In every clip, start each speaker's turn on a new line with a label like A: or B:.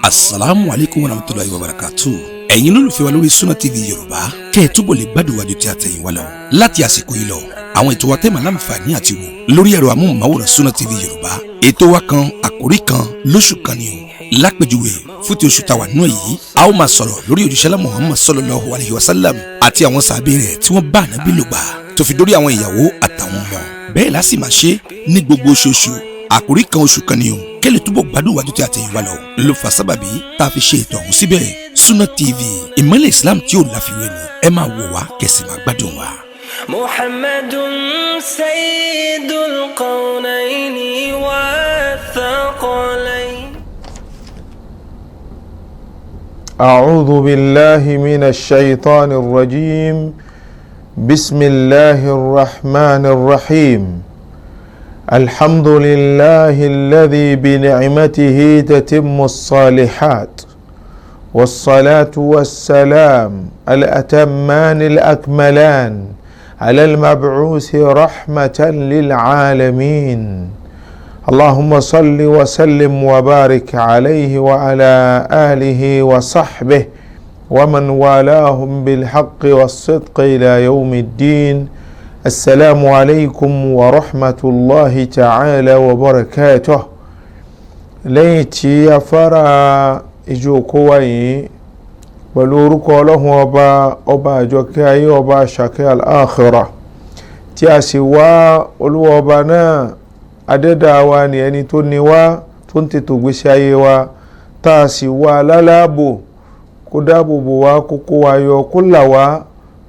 A: Asalaamu aleykum wa rahmatulahi wa barakatu. Ẹ̀yin olólùfẹ́ wa lórí Sunna TV Yorùbá, kẹ́ ẹ̀ túbọ̀ lè gbádùn wájú tí a tẹ̀yìn wá lọ. Láti àsìkò yìí lọ, àwọn ètò wa tẹ́ẹ̀mà láǹfààní àti wò lórí ẹ̀rọ amóhùnmáwòrán Sunna TV Yorùbá, ètò wa kan, àkórí kan lóṣù kan ni o. Lápèjúwe, fún ti oṣù táwa nínú yìí, a ó máa sọ̀rọ̀ lórí òjíṣẹ́ Muhammad sallallahu alayhi wa sallam àti àwọn sàbẹ̀ rẹ̀ tí wọ́n bá ànábì lò gbà, tó fi dórí àwọn ìyàwó àtàwọn ọmọ. Bẹ́ẹ̀ la sì máa ṣe ní gbogbo oṣooṣù, àkórí kan, oṣù kan ni o. Kẹ́lẹ̀ túbọ̀ gbádùn wájú tí a tẹ̀yìn wá lọ ló fà sábàbí tá a fi ṣe ètò ọ̀hún síbẹ̀. Sunna TV, ìmọ́lẹ̀ Islam tí ò láfiwé ni. Ẹ máa wò wá kẹ̀sì máa gbádùn wa.
B: محمد سيد الكونين والثقلين.
C: أعوذ بالله من الشيطان الرجيم. بسم الله الرحمن الرحيم. الحمد لله الذي بنعمته تتم الصالحات، والصلاة والسلام الأتمان الأكملان على المبعوث رحمة للعالمين. اللهم صل وسلم وبارك عليه وعلى آله وصحبه ومن والاهم بالحق والصدق إلى يوم الدين. السلام عليكم ورحمة الله تعالى وبركاته. Lẹ́yìn tí a fara ìjókòó wa yìí pẹ̀lú orúkọ Ọlọ́run Ọba, Ọba àjọkẹ́ ayé, Ọba àṣàkẹ́ al-akhirah, tí a sì wá Olúwa Ọba náà, adẹ́dàá wa ni, ẹni tó ní wá, tó ń tètò gbèsè ayé wa, tá a sì wá láláàbò kó dáàbò bò wá, kó kó wa yọ, kó là wá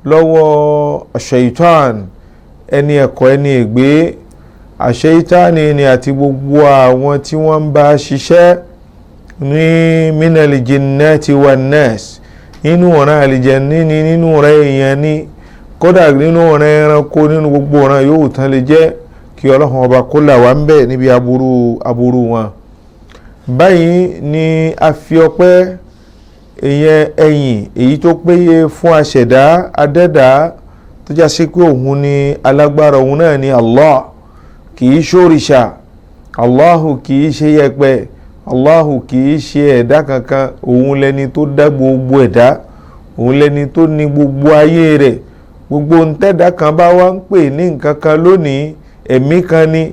C: lọ́wọ́ ṣaitan, ẹni ẹ̀kọ́, ẹni ègbé. Àṣeyítánì ni àti gbogbo àwọn tí wọ́n ń bá ṣiṣẹ́ ní minal jinnati wan nas, nínú ọ̀ràn àlìjẹ̀ní ni, nínú ọ̀ràn èèyàn ni, kódà nínú ọ̀ràn ẹranko, nínú gbogbo ọ̀ràn yòówù tán lè jẹ́, kí Ọlọ́run Ọba kó là wá ń bẹ̀ níbi aburú wọn. Báyìí ni a fi ọpẹ́ ìyẹn ẹ̀yìn èyí tó péye fún aṣẹ̀dá adẹ́dá, tó já sí pé òun ni alágbára, òun náà ni Allah. Kì í ṣòrìṣà Allahu, kì í ṣe yẹpẹ Allahu, kì í ṣe ẹ̀dá kankan. Òun lẹni tó dá gbogbo ẹ̀dá, òun lẹni tó ní gbogbo ayé rẹ̀. Gbogbo ntẹ́dá kan bá wá ń pè ní nǹkan kan lónìí, ẹ̀mí kan ní,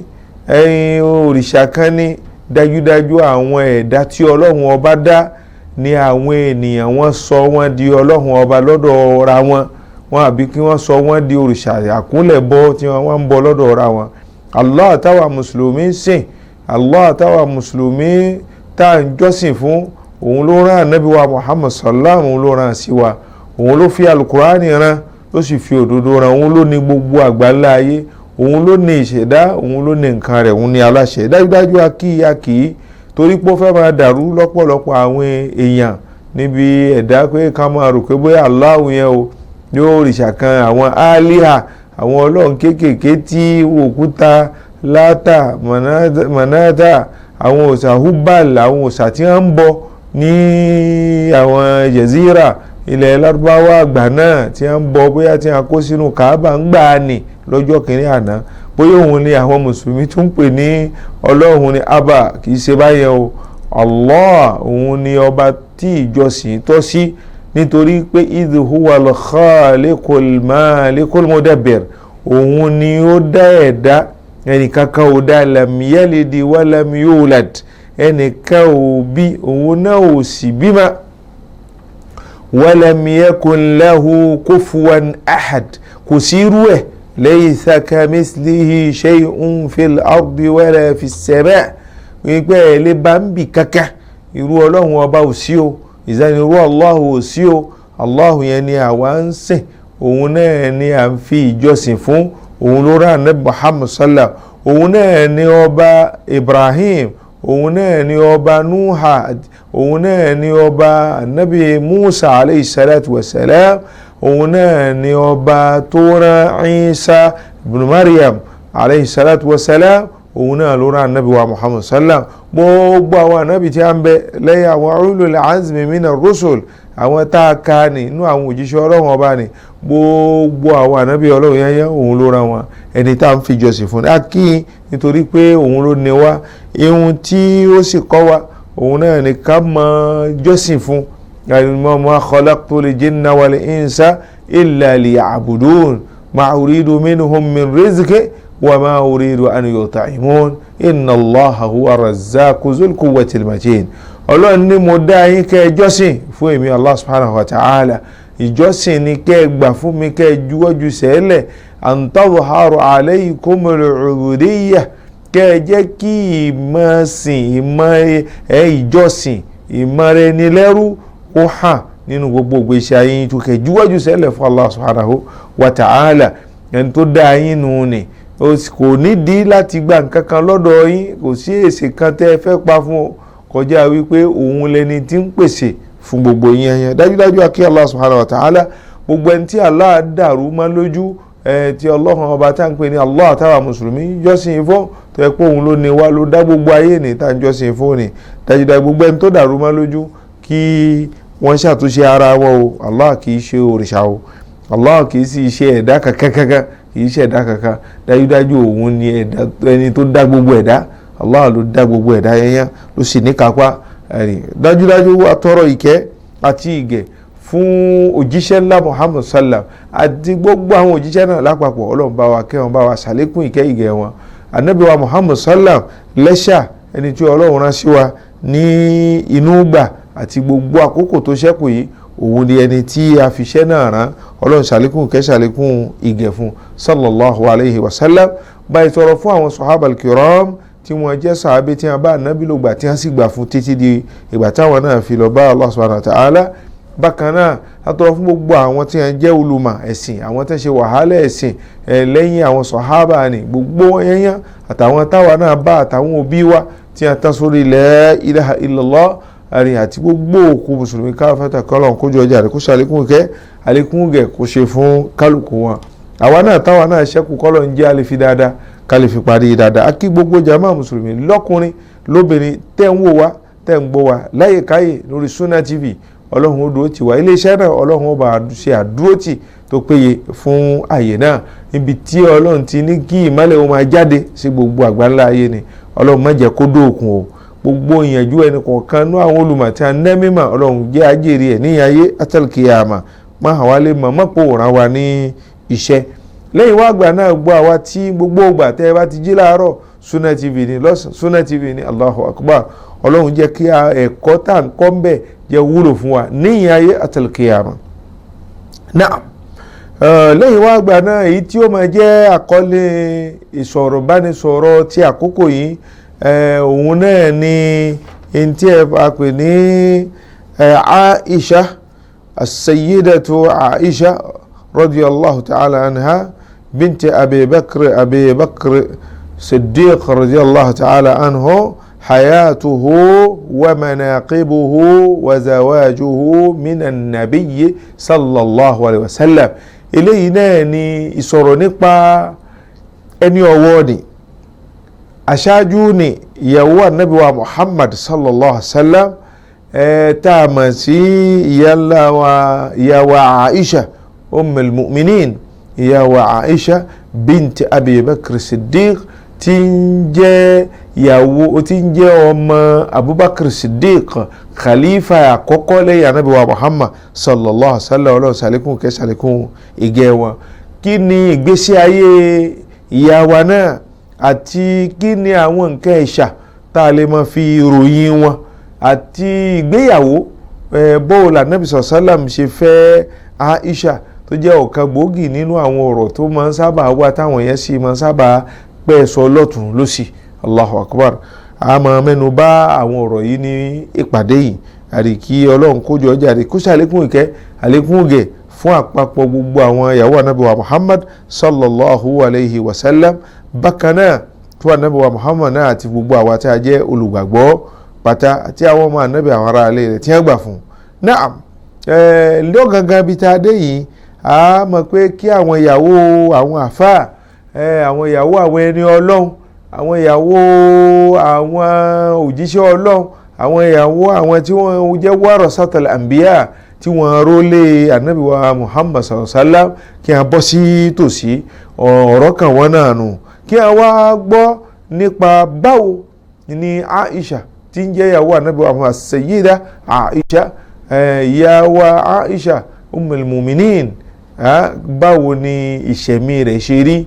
C: ẹ̀yin òrìṣà kan ní, dájúdájú àwọn ẹ̀dá tí Ọlọ́run Ọba dá ní àwọn ènìyàn, wọ́n sọ wọ́n di Ọlọ́run Ọba lọ́dọ̀ ra wọn, wọn àbí kí wọ́n sọ wọ́n di òrìṣà àkúnlẹ̀bọ tí wọ́n ń bọ lọ́dọ̀ ra wọn. Allah táwa mùsùlùmí ń sìn, Allah táwa mùsùlùmí tá à ń jọ́sìn fún, òun ló rán ànábì wa Muhammad sallam, òun ló rán sí wa, òun ló fi alukurani rán, ló sì fi òdodo rán. Òun ló ní gbogbo àgbáńlá ayé, òun ló ní ìṣẹ̀dá, òun ló ní nǹkan rẹ̀, òun ní aláṣẹ. Dájúdájú, akí akí torí pé ó fẹ́ máa dàrú lọ́pọ̀lọpọ̀ àwọn èèyàn níbi ẹ̀dá, pé ká máa rò pé bóyá Allah yẹn o yóò òrìṣà kan, àwọn aliha, àwọn ọlọ́run kéékèèké tí òkúta Látà, Mọ̀nátà, àwọn òòṣà Hubal, àwọn òòṣà tí wọ́n ń bọ ní àwọn jezira ilẹ̀ Lárúbáwá àgbà náà tí wọ́n ń bọ, bóyá tí wọ́n kó sínú Kaaba ń gbà ní lọ́jọ́ kìnínní àná, bóyá òun ni àwọn mùsùlùmí tún ń pè ní ọlọ́run ní Abba. Kì í ṣe báyẹn o. Allah, òun ni ọba tí ìjọsìn tọ́ sí, nítorí pé idh huwal khaliqul malikul mudabbir, òun ni ó dá ẹ̀dá, ẹnìkankan ò dá. Lam yalidi wa lam yulad, ẹnìkan ò bí, òun náà ò sì bímọ. Walam yakun lahu kufuwan ahad, kò sí irú ẹ̀. Laysa kamithlihi shay'un fil ardi wala fis sama', wípé ẹ̀ lè bá ń bì kankan, irú Ọlọ́run Ọba ò sí o, ìzánirú Allahu ò sí o. Allahu yẹn ni àwa ń sìn, òun náà ni à ń fi ìjọsìn fún, òun ló rán Ànábì Muhammad sallam, òun náà ni ọba Ibrahim, òun náà ni ọba Nuha, òun náà ni ọba Ànábì Musa alayhi salatu wa salam, òun náà ni ọba tó rán Isa ibn Maryam alayhi salatu wa salam, òun náà ló rán Ànábì wa Muhammad sallam. Gbogbo àwọn ànábì tí a ń bẹ lẹ́yìn àwọn ulul azmi mina rusul, àwọn tá a ka ní inú àwọn òjíṣẹ́ Ọlọ́run Ọba ni, gbogbo àwọn ànábì Ọlọ́run yẹn yẹn, òun ló rán wọn. Ẹni tá à ń fi jọ́sìn fún a kí, nítorí pé òun ló ní wa, ihun tí ó sì kọ́ wa. Òun náà ni ká máa jọ́sìn fún. Ma khalaqtul jinna wal insa illa liya'budun ma uridu minhum min rizqi wa ma uridu an yut'imun inna Allaha huwa razzaqu zul quwwatil matin. Ọlọ́run ní mo dá yín kẹ́ ẹ jọ́sìn fún èmi Allah subhanahu wa ta'ala. Ìjọ́sìn ni kẹ́ ẹ gbà fún mi, kẹ́ ẹ juwọ́jú sẹ́lẹ̀. An tadhharu alaykumul ubudiyyah, kẹ́ ẹ jẹ́ kí ìmọ̀ sìn, ìmọ̀ ẹ ìjọsìn, ìmọ̀ rẹ ní lẹ́rú kó hàn nínú gbogbo ìgbésí ayé yín, tó kẹ́ juwọ́jú sẹ́lẹ̀ fún Allah subhanahu wa ta'ala. Ẹni tó dá yín nù ni kò nídìí láti gba nǹkan kan lọ́dọ̀ yín, kò sí èsì kan tẹ́ ẹ fẹ́ pa fún ọ kọjá wípé òun lẹni tí ń pèsè fún gbogbo yín yẹn. Dájúdájú akí Allah subhanahu wa ta'ala. Gbogbo ẹni tí Allah dàrú mọ́ lójú, tí Ọlọ́run ọba tá ń pè ní Allah táwa mùsùlùmí jọ́sìn fún, tó yẹ pé òun ló ní wa, ló dá gbogbo ayé ní tá ń jọ́sìn fún ni. Dájúdájú gbogbo ẹni tó dàrú mọ́ lójú, kí wọ́n ṣàtúnṣe ara wọn o. Allah kì í ṣe òrìṣà o, Allah kì í sì ṣe ẹ̀dá kankankankan, kì í ṣe ẹ̀dá kankan. Dájúdájú òun ni ẹni tó dá gbogbo ẹ̀dá. Allah ló dá gbogbo ẹ̀dá yẹn, ló sì ní kápá. Dájúdájú wa tọrọ ìkẹ́ àti ìgẹ̀ fún òjíṣẹ́ ńlá Muhammad sallam àti gbogbo àwọn òjíṣẹ́ náà lápapọ̀. Ọlọ́run bá wa kẹ́ wọn, bá wa ṣàlékún ìkẹ́ ìgẹ̀ wọn. Ànábì wa Muhammad sallam lẹ́ṣà ẹni tí Ọlọ́run rán sí wa ní inú gbà àti gbogbo àkókò tó ṣẹ́kù yìí, òun ni ẹni tí a fi iṣẹ́ náà rán. Ọlọ́run ṣàlékún ìkẹ́, ṣàlékún ìgẹ̀ fún sallallahu alayhi wa sallam. Báyìí tọrọ fún àwọn sahaba al-kiram tí wọ́n jẹ́ sàábé tí wọ́n bá ànábì lò gbà, tí wọ́n sì gbà fún títí di ìgbà táwọn náà fi lọ bá Allah subhanahu wa ta'ala. Bákan náà látọrọ fún gbogbo àwọn tí wọ́n jẹ́ olùmọ̀ ẹ̀sìn, àwọn tí wọ́n ṣe wàhálà ẹ̀sìn lẹ́yìn àwọn sàhábà ni, gbogbo wọn yẹnyẹn àtàwọn táwa náà bá, àtàwọn òbí wa tí wọ́n tán sórí la ilaha illallah àrìn, àti gbogbo òkú mùsùlùmí káfíńtà, kọ́lọ̀ kójú ọjà rẹ̀ kó ṣe àlékún kẹ́, àlékún gẹ̀ kó ṣe fún kálukú wọn. Àwa náà táwa náà ṣẹ́kù, kọ́lọ̀ ń jẹ́ àlè fi dáadáa ká lè fi parí dáadáa. Akí gbogbo jama mùsùlùmí lọ́kùnrin lóbìnrin tẹ́ ń wò wá, tẹ́ ń gbọ́ wá láyèkáyè lórí Sunna TV. Ọlọ́run ó dúró tì wá, iléeṣẹ́ náà Ọlọ́run ó bá ṣe àdúrótì tó péye fún àyè náà, níbi tí Ọlọ́run ti ní kí ìmọ́lẹ̀ ó máa jáde sí gbogbo àgbáńlá ayé ni. Ọlọ́run má jẹ́ kó dóòkun o. Gbogbo ìyànjú ẹnì kọ̀ọ̀kan ní àwọn olùmọ̀ tí a ń nẹ́ mímọ̀, Ọlọ́run jẹ́ ajẹ́rìí ẹ̀ níyàn ayé àtàlùkìyàmà, má hàn wá lè mọ̀ mọ́pò ràn wá ní iṣẹ́. Lẹ́yìn wá àgbà náà gbọ́ àwa tí gbogbo ìgbà tẹ́ ẹ bá ti jí láàárọ̀, Sunna TV ní lọ́sàn, Sunna TV ní. Allahu Akbar. Ọlọ́run jẹ́ kí ẹ̀kọ́ tá à ń kọ́ ń bẹ̀ jẹ́ wúlò fún wa níyìn ayé àtàlùkìyàmà. Náà lẹ́yìn wá àgbà náà, èyí tí ó máa jẹ́ àkọlé ìsọ̀rọ̀bánisọ̀rọ̀ ti àkókò yìí, òun náà ni ẹni tí ẹ bá pè ní Aisha, as-sayyidatu Aisha radiyallahu ta'ala anha binti Abi Bakr, Abi Bakr Siddiq radiyallahu ta'ala anhu, hayatuhu wa manaqibuhu wa zawajuhu minan nabiyyi sallallahu alayhi wa sallam. Eléyìí náà ni ìsọ̀rọ̀ nípa ẹni ọ̀wọ̀ ni, aṣáájú ni, ìyàwó ànábì wa Muhammad sallallahu alayhi wa sallam, tá a mọ̀ sí ìyàwó Aisha ummul mu'minin, ìyàwó Aisha binti Abi Bakr Siddiq, tí ń jẹ́ ìyàwó, tí ń jẹ́ ọmọ Abubakar Siddiq, khalifa àkọ́kọ́ lẹ́yìn ànábì wa Muhammad sallallahu alaihi wa sallam. Ọlọ́run ṣàlékún kẹ́, ṣàlékún ìgẹ̀ wọn. Kí ni ìgbésí ayé ìyá wa náà, àti kí ni àwọn nǹkan ẹ̀ṣà tá a lè máa fi ròyìn wọn, àti ìgbéyàwó, bóòlù ànábì sọ̀sálàm ṣe fẹ́ Aisha, tó jẹ́ ọ̀kan gbòógì nínú àwọn ọ̀rọ̀ tó máa ń sábà wá, táwọn yẹn sì máa ń sábà pẹ́ sọ lọ́tún lọ́sì. Allahu Akbar. A máa mẹ́nu bà àwọn ọ̀rọ̀ yìí ní ìpàdé yìí. Àríkí Ọlọ́run kójọ ọjà rẹ̀ kó ṣàlékún ìkẹ́, àlékún ìgẹ̀ fún àpapọ̀ gbogbo àwọn ìyàwó ànábì wa Muhammad sallallahu alayhi wa sallam. Bákan náà tó ànábì wa Muhammad náà àti gbogbo àwa tí a jẹ́ olùgbàgbọ́ pátá, àti àwọn ọmọ ànábì, àwọn ará ilé rẹ̀ tí wọ́n gbà fún. Naam, lọ́gangan bíi tá a dé yìí, a mọ̀ pé kí àwọn ìyàwó àwọn àfáà, àwọn ìyàwó àwọn ẹni Ọlọ́run, àwọn ìyàwó àwọn òjíṣẹ́ Ọlọ́run, àwọn ìyàwó àwọn tí wọ́n jẹ́ warasatul anbiya, tí wọ́n rólé ànábì wa Muhammad sallallahu alaihi wasallam, kí a bọ́ sí tòsí ọ̀rọ̀ kan wọ́n náà nù, kí a wá gbọ́ nípa báwo ni Aisha tí ń jẹ́ ìyàwó ànábì wa Sayyida Aisha, ìyá wa Aisha Ummul Mu'minin, báwo ni ìṣẹ̀mí rẹ̀ ṣe rí,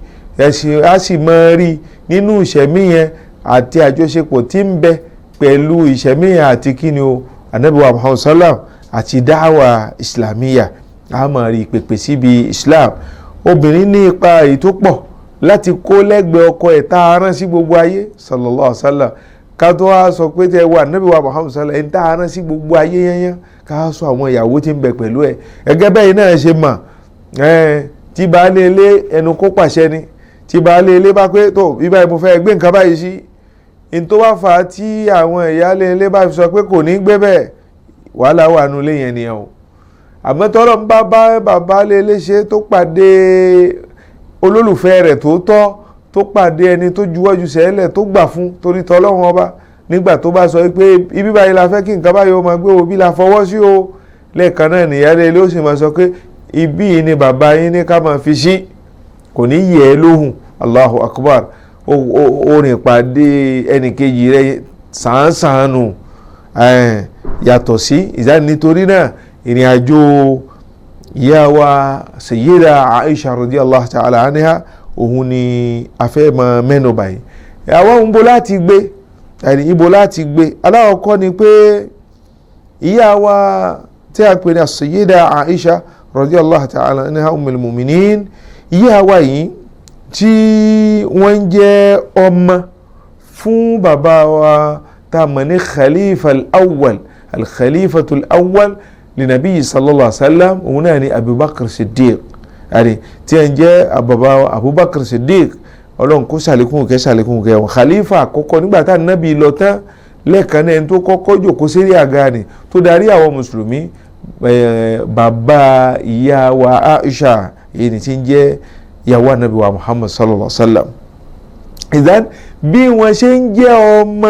C: a sì máa rí nínú ìṣẹ̀mí yẹn àti àjọṣepọ̀ tí ń bẹ pẹ̀lú ìṣẹ̀mí yẹn àti kíni o ànábì wa Muhammad sallam àti dáwà islamiyya, a máa rí ìpèpè síbi Islam. Obìnrin ní ipa èyí tó pọ̀ láti kó lẹ́gbẹ̀ẹ́ ọkọ ẹ̀ tá a rán sí gbogbo ayé sallallahu alaihi wasallam. Ká tó wá sọ pé tẹ wà nábì wa Muhammad sallallahu ẹni tá a rán sí gbogbo ayé yẹnyẹn, ká sọ àwọn ìyàwó tí ń bẹ pẹ̀lú ẹ̀. Gẹ́gẹ́ bẹ́ẹ̀ náà ṣe mọ̀, tí baálé ilé ẹnu kó pàṣẹ ni, tí baálé ilé bá pé tó bí báyìí mo fẹ́ gbé nǹkan báyìí sí, ní tó bá fà á tí àwọn ìyáálé ilé bá fi sọ pé kò ní gbé bẹ́ẹ̀, wàhálà wà nù ilé yẹn nìyẹn o. Àmọ́ tọ́lọ́ ń bá bá bàbá lé léṣe tó pàdé olólùfẹ́ rẹ̀ tó tọ́, tó pàdé ẹni tó juwọ́jú sẹ́lẹ̀ tó gbà fún torí tọ́lọ́run ọba, nígbà tó bá sọ pé ibi báyìí la fẹ́ kí nǹkan báyìí ó máa gbé o, bí la fọwọ́ sí o, lẹ́ẹ̀kan náà nìyáálé ilé ó sì máa sọ pé ibi yìí ni bàbá yín ní ká máa fi sí, kò ní yẹ ẹ́ lóhùn. Allahu Akbar. Ó rìn pàdé ẹnìkejì rẹ̀ sàn-án nù yàtọ̀ sí ìdáni. Nítorí náà ìrìn àjò ìyá wa Sayyida Aisha radiyallahu ta'ala anha òun ni a fẹ́ máa mẹ́nu báyìí. Àwọn ohun bo láti gbé, ibo láti gbé. Alákọ̀ọ́kọ́ ni pé ìyá wa tí a pè ní Sayyida Aisha radiyallahu ta'ala anha ummul mu'minin, ìyá wa yìí tí wọ́n ń jẹ́ ọmọ fún bàbá wa tá a mọ̀ ní khalifa al-awwal, al-khalifatul awwal linabi sallallahu alaihi wasallam, òun náà ni Abubakar Siddiq, àrí tí ẹ ń jẹ́ bàbá Abubakar Siddiq, Ọlọ́run kó ṣàlékún kẹ́ ṣàlékún kẹ́ wọn. Khalifa àkọ́kọ́ nígbà tá nábì lọ tán, lẹ́ẹ̀kan náà ẹni tó kọ́kọ́ jókòó sí àga ni tó darí àwọn mùsùlùmí, bàbá ìyá wa Aisha èyí ni tí ń jẹ́ ìyàwó ànábì wa Muhammad sallallahu alaihi wasallam. Ìdán bí wọ́n ṣe ń jẹ́ ọmọ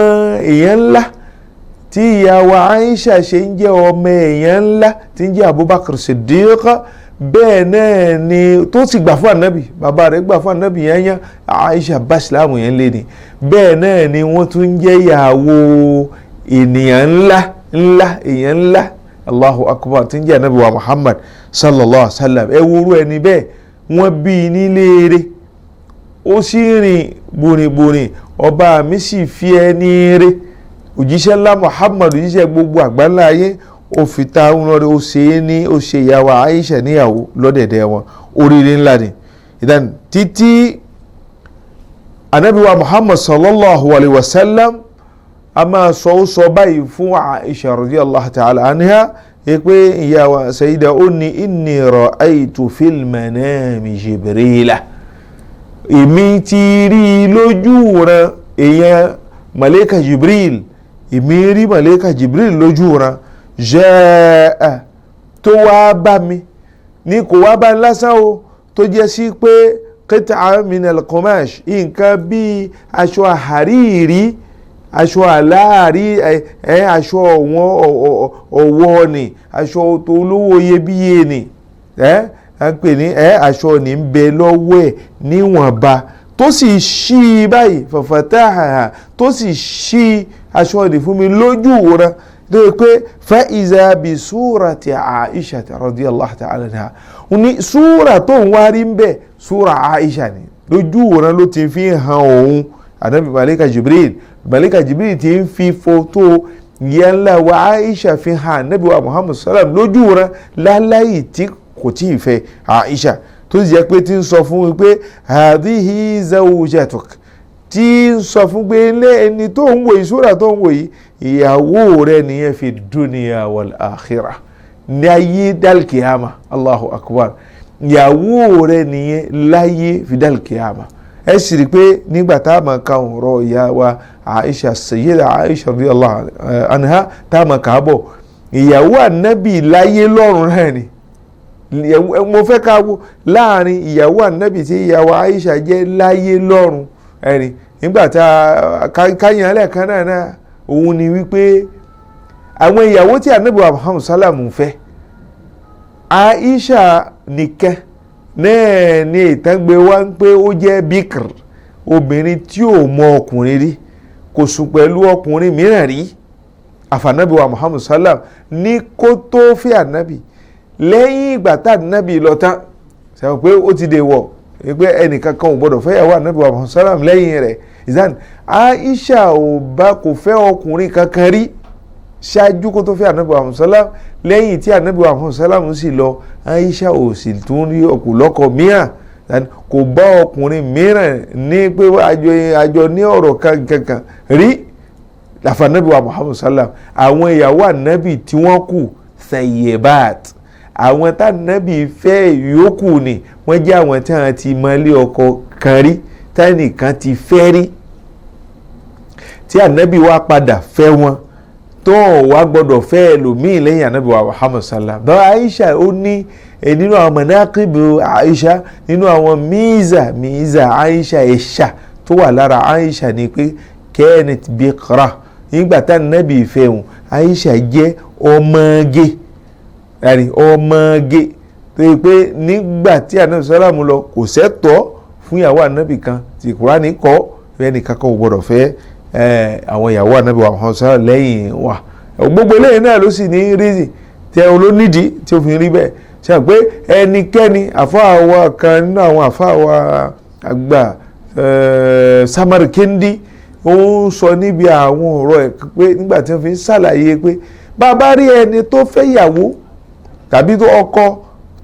C: èèyàn ńlá tí ìyá wa Aisha ṣe ń jẹ́ ọmọ èèyàn ńlá tí ń jẹ́ Abubakar Siddiq, bẹ́ẹ̀ náà ni tó sì gbà fún ànábì, bàbá rẹ̀ gbà fún ànábì yẹn yẹn, Aisha bá ìsìlámù yẹn lé ni. Bẹ́ẹ̀ náà ni wọ́n tún jẹ́ ìyàwó ènìyàn ńlá ńlá èèyàn ńlá, Allahu Akbar, tí ń jẹ́ ànábì wa Muhammad sallallahu alaihi wa sallam. Ẹ wúrú ẹni bẹ́ẹ̀, wọ́n bí i nílé rẹ̀, ó sì rìn bòrìnbòrìn, ọba mi sì fi ẹni rẹ̀ òjíṣẹ́ ńlá Muhammad, òjíṣẹ́ gbogbo àgbáńlá ayé, ó fi ta ń lọ́dẹ, ó ṣe é ní ó ṣe ìyàwó Aisha níyàwó lọ́dẹ̀dẹ̀ wọn, oríire ńlá ni. Ìdáni títí anabi wa Muhammad sallallahu alayhi wa sallam a máa sọ ó sọ báyìí fún Aisha radiyallahu ta'ala anha pé ìyàwó Sayyida ó ní inni ra'aytu fil manami Jibrila, èmi ti rí i lójú ran èèyàn Malaika Jibril, èmi rí Malaika Jibril lójú ran jẹ́ẹ̀ tó wá bá mi ní kò wá bá lásán o, tó jẹ́ sí pé qit'a min al-qumash, nǹkan bíi aṣọ àríìrí, aṣọ àláàrí, aṣọ ọ̀wọ́n ọ̀wọ́ ni, aṣọ tó olówó iyebíye ni, à ń pè ní aṣọ ní ń bẹ lọ́wọ́ ẹ̀ níwọ̀nba, tó sì ṣí i báyìí fafataha, tó sì ṣí aṣọ ní fún mi lójú ìwòran, tó yẹ pé fa iza bi surati Aisha radiyallahu ta'ala anha, ní súra tó ń wárí ń bẹ súra Aisha ni, lójú ìwòran ló ti fi hàn òun ànábì Malaika Jibril. Malaika Jibril ti ń fi fọ́tò ìyá ńlá wa Aisha fi hàn ànábì wa Muhammad sallam lójú ìwòran láláyìí tí kò tí ì fẹ́ Aisha, tó sì jẹ́ pé tí ń sọ fún mi pé hadhihi zawjatuk, tí ń sọ fún pé ilé ẹni tó ń wò yìí, sóra tó ń wò yìí, ìyàwó rẹ nìyẹn fi dunya wal akhirah, ní ayé dálkìyàmà. Allahu akbar, ìyàwó rẹ nìyẹn láyé fi dálkìyàmà. Ẹ sì rí i pé nígbà tá a máa ka ọ̀rọ̀ ìyá wa Aisha Sayyida Aisha radiyallahu anha tá a máa kà á bọ̀, ìyàwó ànábì láyé lọ́run náà ni. Mo fẹ́ ká wo láàrin ìyàwó ànábì tí ìyàwó Aisha jẹ́ láyé lọ́run ẹ̀rìn nígbà tá a káyàn lẹ́ẹ̀kan náà náà, òun ni wípé àwọn ìyàwó tí ànábì wa Muhammad sallam fẹ́, Aisha nìkan náà ni ìtàngbé wa ń pé ó jẹ́ bíkìr, obìnrin tí ò mọ ọkùnrin rí, kò sùn pẹ̀lú ọkùnrin mìíràn rí. Àfànàbí wa Muhammad sallam ní kó tó fi ànábì. Lẹ́yìn ìgbà tá ànábì lọ tán, sọ pé ó ti dè wọ̀ pé ẹnìkan kan ò gbọdọ̀ fẹ́yàwó ànábì wa Muhammad sallam lẹ́yìn rẹ̀. Ìzán Aisha ò bá kò fẹ́ ọkùnrin kankan rí ṣáájú kó tó fẹ́ ànábì wa Muhammad sallam. Lẹ́yìn tí ànábì wa Muhammad sallam sì lọ, Aisha ò sì tún rí ọ̀pọ̀lọpọ̀ mìíràn, kò bá ọkùnrin mìíràn ní pé àjọ ní ọ̀rọ̀ kankan rí àfànàbí wa Muhammad sallam. Àwọn ìyàwó ànábì tí wọ́n kù sayyibat, àwọn tànábì fẹ́ yòókù ni wọ́n jẹ́ àwọn tí wọ́n ti mọlé ọkọ kan rí, tẹ́nìkan ti fẹ́ rí, tí ànábì wa padà fẹ́ wọn, tó wá gbọ́dọ̀ fẹ́ ẹlòmíì lẹ́yìn ànábì wa Muhammad sallam. Bá Aisha ó ní nínú àwọn manaqibu Aisha, nínú àwọn míza Aisha, ẹ̀ṣà tó wà lára Aisha ni pé kanat bikra, nígbà tá ànábì fẹ́ wọn, Aisha jẹ́ ọmọge, ọmọge tó yẹ pé nígbà tí ànábì sálàmù lọ kò sẹ́tọ̀ọ́ fún ìyàwó ànábì kan tí Kùránì kọ́ ẹnìkan kan ò gbọ́dọ̀ fẹ́ àwọn ìyàwó ànábì wa Muhammad sallam lẹ́yìn wa. Gbogbo eléyìí náà ló sì ní rízì tí ẹ olónídìí tí ó fi rí bẹ́ẹ̀. Ṣe pé ẹnikẹ́ni àfáàwọ̀ kan nínú àwọn àfáàwọ̀ àgbà Samarkandi ó ń sọ níbi àwọn ọ̀rọ̀ ẹ̀ pé nígbà tí wọ́n fi ń ṣàlàyé pé bàbá rí ẹni tó fẹ́ ìyàwó tàbí tó ọkọ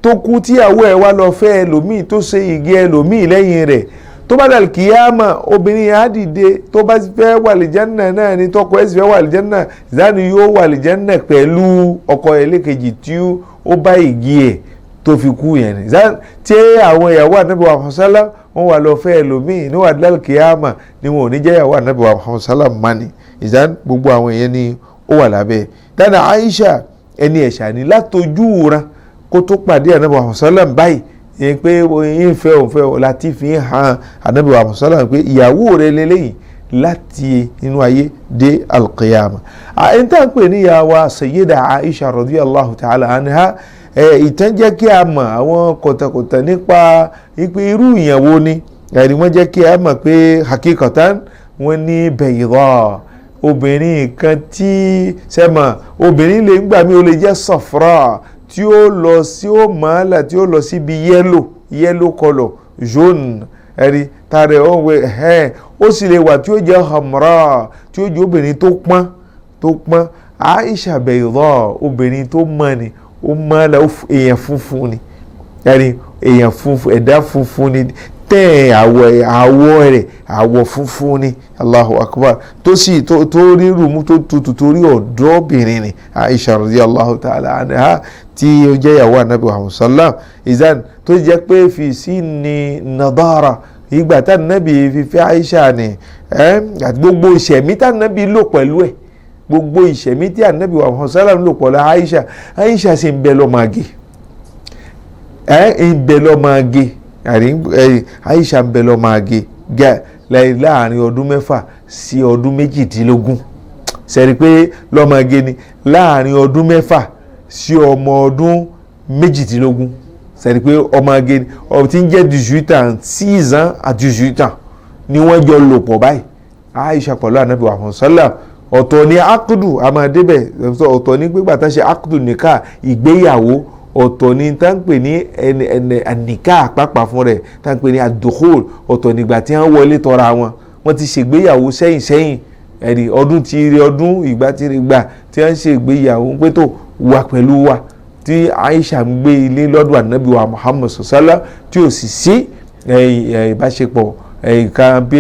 C: tó kú tíyàwó ẹ̀ wá lọ fẹ́ ẹlòmíì tó ṣe ìgé ẹlòmíì lẹ́yìn rẹ̀, tó bá dàlù kìyàmà obìnrin yẹn á dìde, tó bá fẹ́ wà lìjánà náà ni tọkọ ẹ̀ sì fẹ́ wà lìjánà, ìdáni yóò wà lìjánà pẹ̀lú ọkọ ẹlẹ́kejì tí ó bá ìgé ẹ̀ tó fi kú yẹn ni. Tí àwọn ìyàwó ànábì wa Muhammad sallam wọ́n wà lọ fẹ́ ẹlòmíì ní wà dàlù kìyàmà ni wọn ò ní jẹ́ ìyàwó ànábì wa Muhammad sallam mani. Ìdán gbogbo àwọn èèyàn ni ó wà lábẹ́ dáná. Aisha ẹni ẹ̀ṣà ni látojú ran kó tó pàdé ànábì wa Muhammad sallam báyìí, yẹn pé yín fẹ́ òun fẹ́ láti fi hàn ànábì wa Muhammad sallam pé ìyàwó rẹ̀ lélẹ́yìn láti inú ayé dé alqiyama. Ẹni tá à ń pè ní ìyàwó Sayyida Aisha radiyallahu ta'ala anha, ìtàn jẹ́ kí a mọ̀ àwọn kọ̀tàkọ̀tà nípa ipe irú ìyàwó ni ẹni wọ́n jẹ́ kí a mọ̀ pé hakikatan wọ́n ní bayda, obìnrin kan tí sẹ́mọ̀ obìnrin lè ń gbà mí ó lè jẹ́ safra tí ó lọ sí ó mọ́lá tí ó lọ síbi yellow colour jaune ẹ̀rí tààrẹ̀ ó wẹ̀ ẹ̀ ó sì lè wà tí ó jẹ́ hamra tí ó jẹ́ obìnrin tó pọ́n tó pọ́n. Aisha bayda obìnrin tó mọ́ ni, ó mọ́lá, èèyàn funfun ni, ẹ̀rí èèyàn funfun, ẹ̀dá funfun ni, tẹ́ àwọ̀ rẹ̀ àwọ̀ funfun ni. Allahu akbar, tó sì tó rí rùmú tó tutù torí ọ̀dọ́bìnrin ni Aisha radiyallahu ta'ala anha tí ó jẹ́ ìyàwó ànábì Muhammad sallam. Ìzán tó jẹ́ pé fi sí ni nadara ìgbà tá ànábì fífẹ́ Aisha ni àti gbogbo ìṣẹ̀mí tá ànábì lò pẹ̀lú ẹ̀, gbogbo ìṣẹ̀mí tí ànábì Muhammad sallam lò pẹ̀lú Aisha, Aisha sì ń bẹ lọ́mọge, ń bẹ lọ́mọge, Aisha ń bẹ lọ́mọge láàrin ọdún 6 sí ọdún 18. Sẹ́ni pé lọ́mọge ni láàrin ọdún 6 sí ọmọ ọdún 18. Sẹ́ni pé ọmọge ni ọmọ tí ń jẹ́ 18 ans, 6 ans à 18 ans ni wọ́n jọ lò pọ̀ báyìí Aisha pẹ̀lú ànábì Muhammad sallam. Ọ̀tọ̀ ni akudu a máa débẹ̀, ọ̀tọ̀ ni gbígbà tá a ṣe akudu nìka ìgbéyàwó, ọ̀tọ̀ ni tá ń pè ní ẹnìká àpapà fún rẹ̀ tá ń pè ní àdókòl, ọ̀tọ̀ nígbà tí wọ́n wọlé tọra wọn, wọ́n ti ṣègbéyàwó sẹ́yìn sẹ́yìn ẹ̀rí ọdún ti rí ọdún ìgbà tí rí gbà tí wọ́n ṣègbéyàwó pé tó wà pẹ̀lú wa tí Aisha ń gbé ilé lọ́dọ̀ ànábì wa Muhammad sọ̀sálà tí ò sì sí ìbáṣepọ̀ nǹkan bí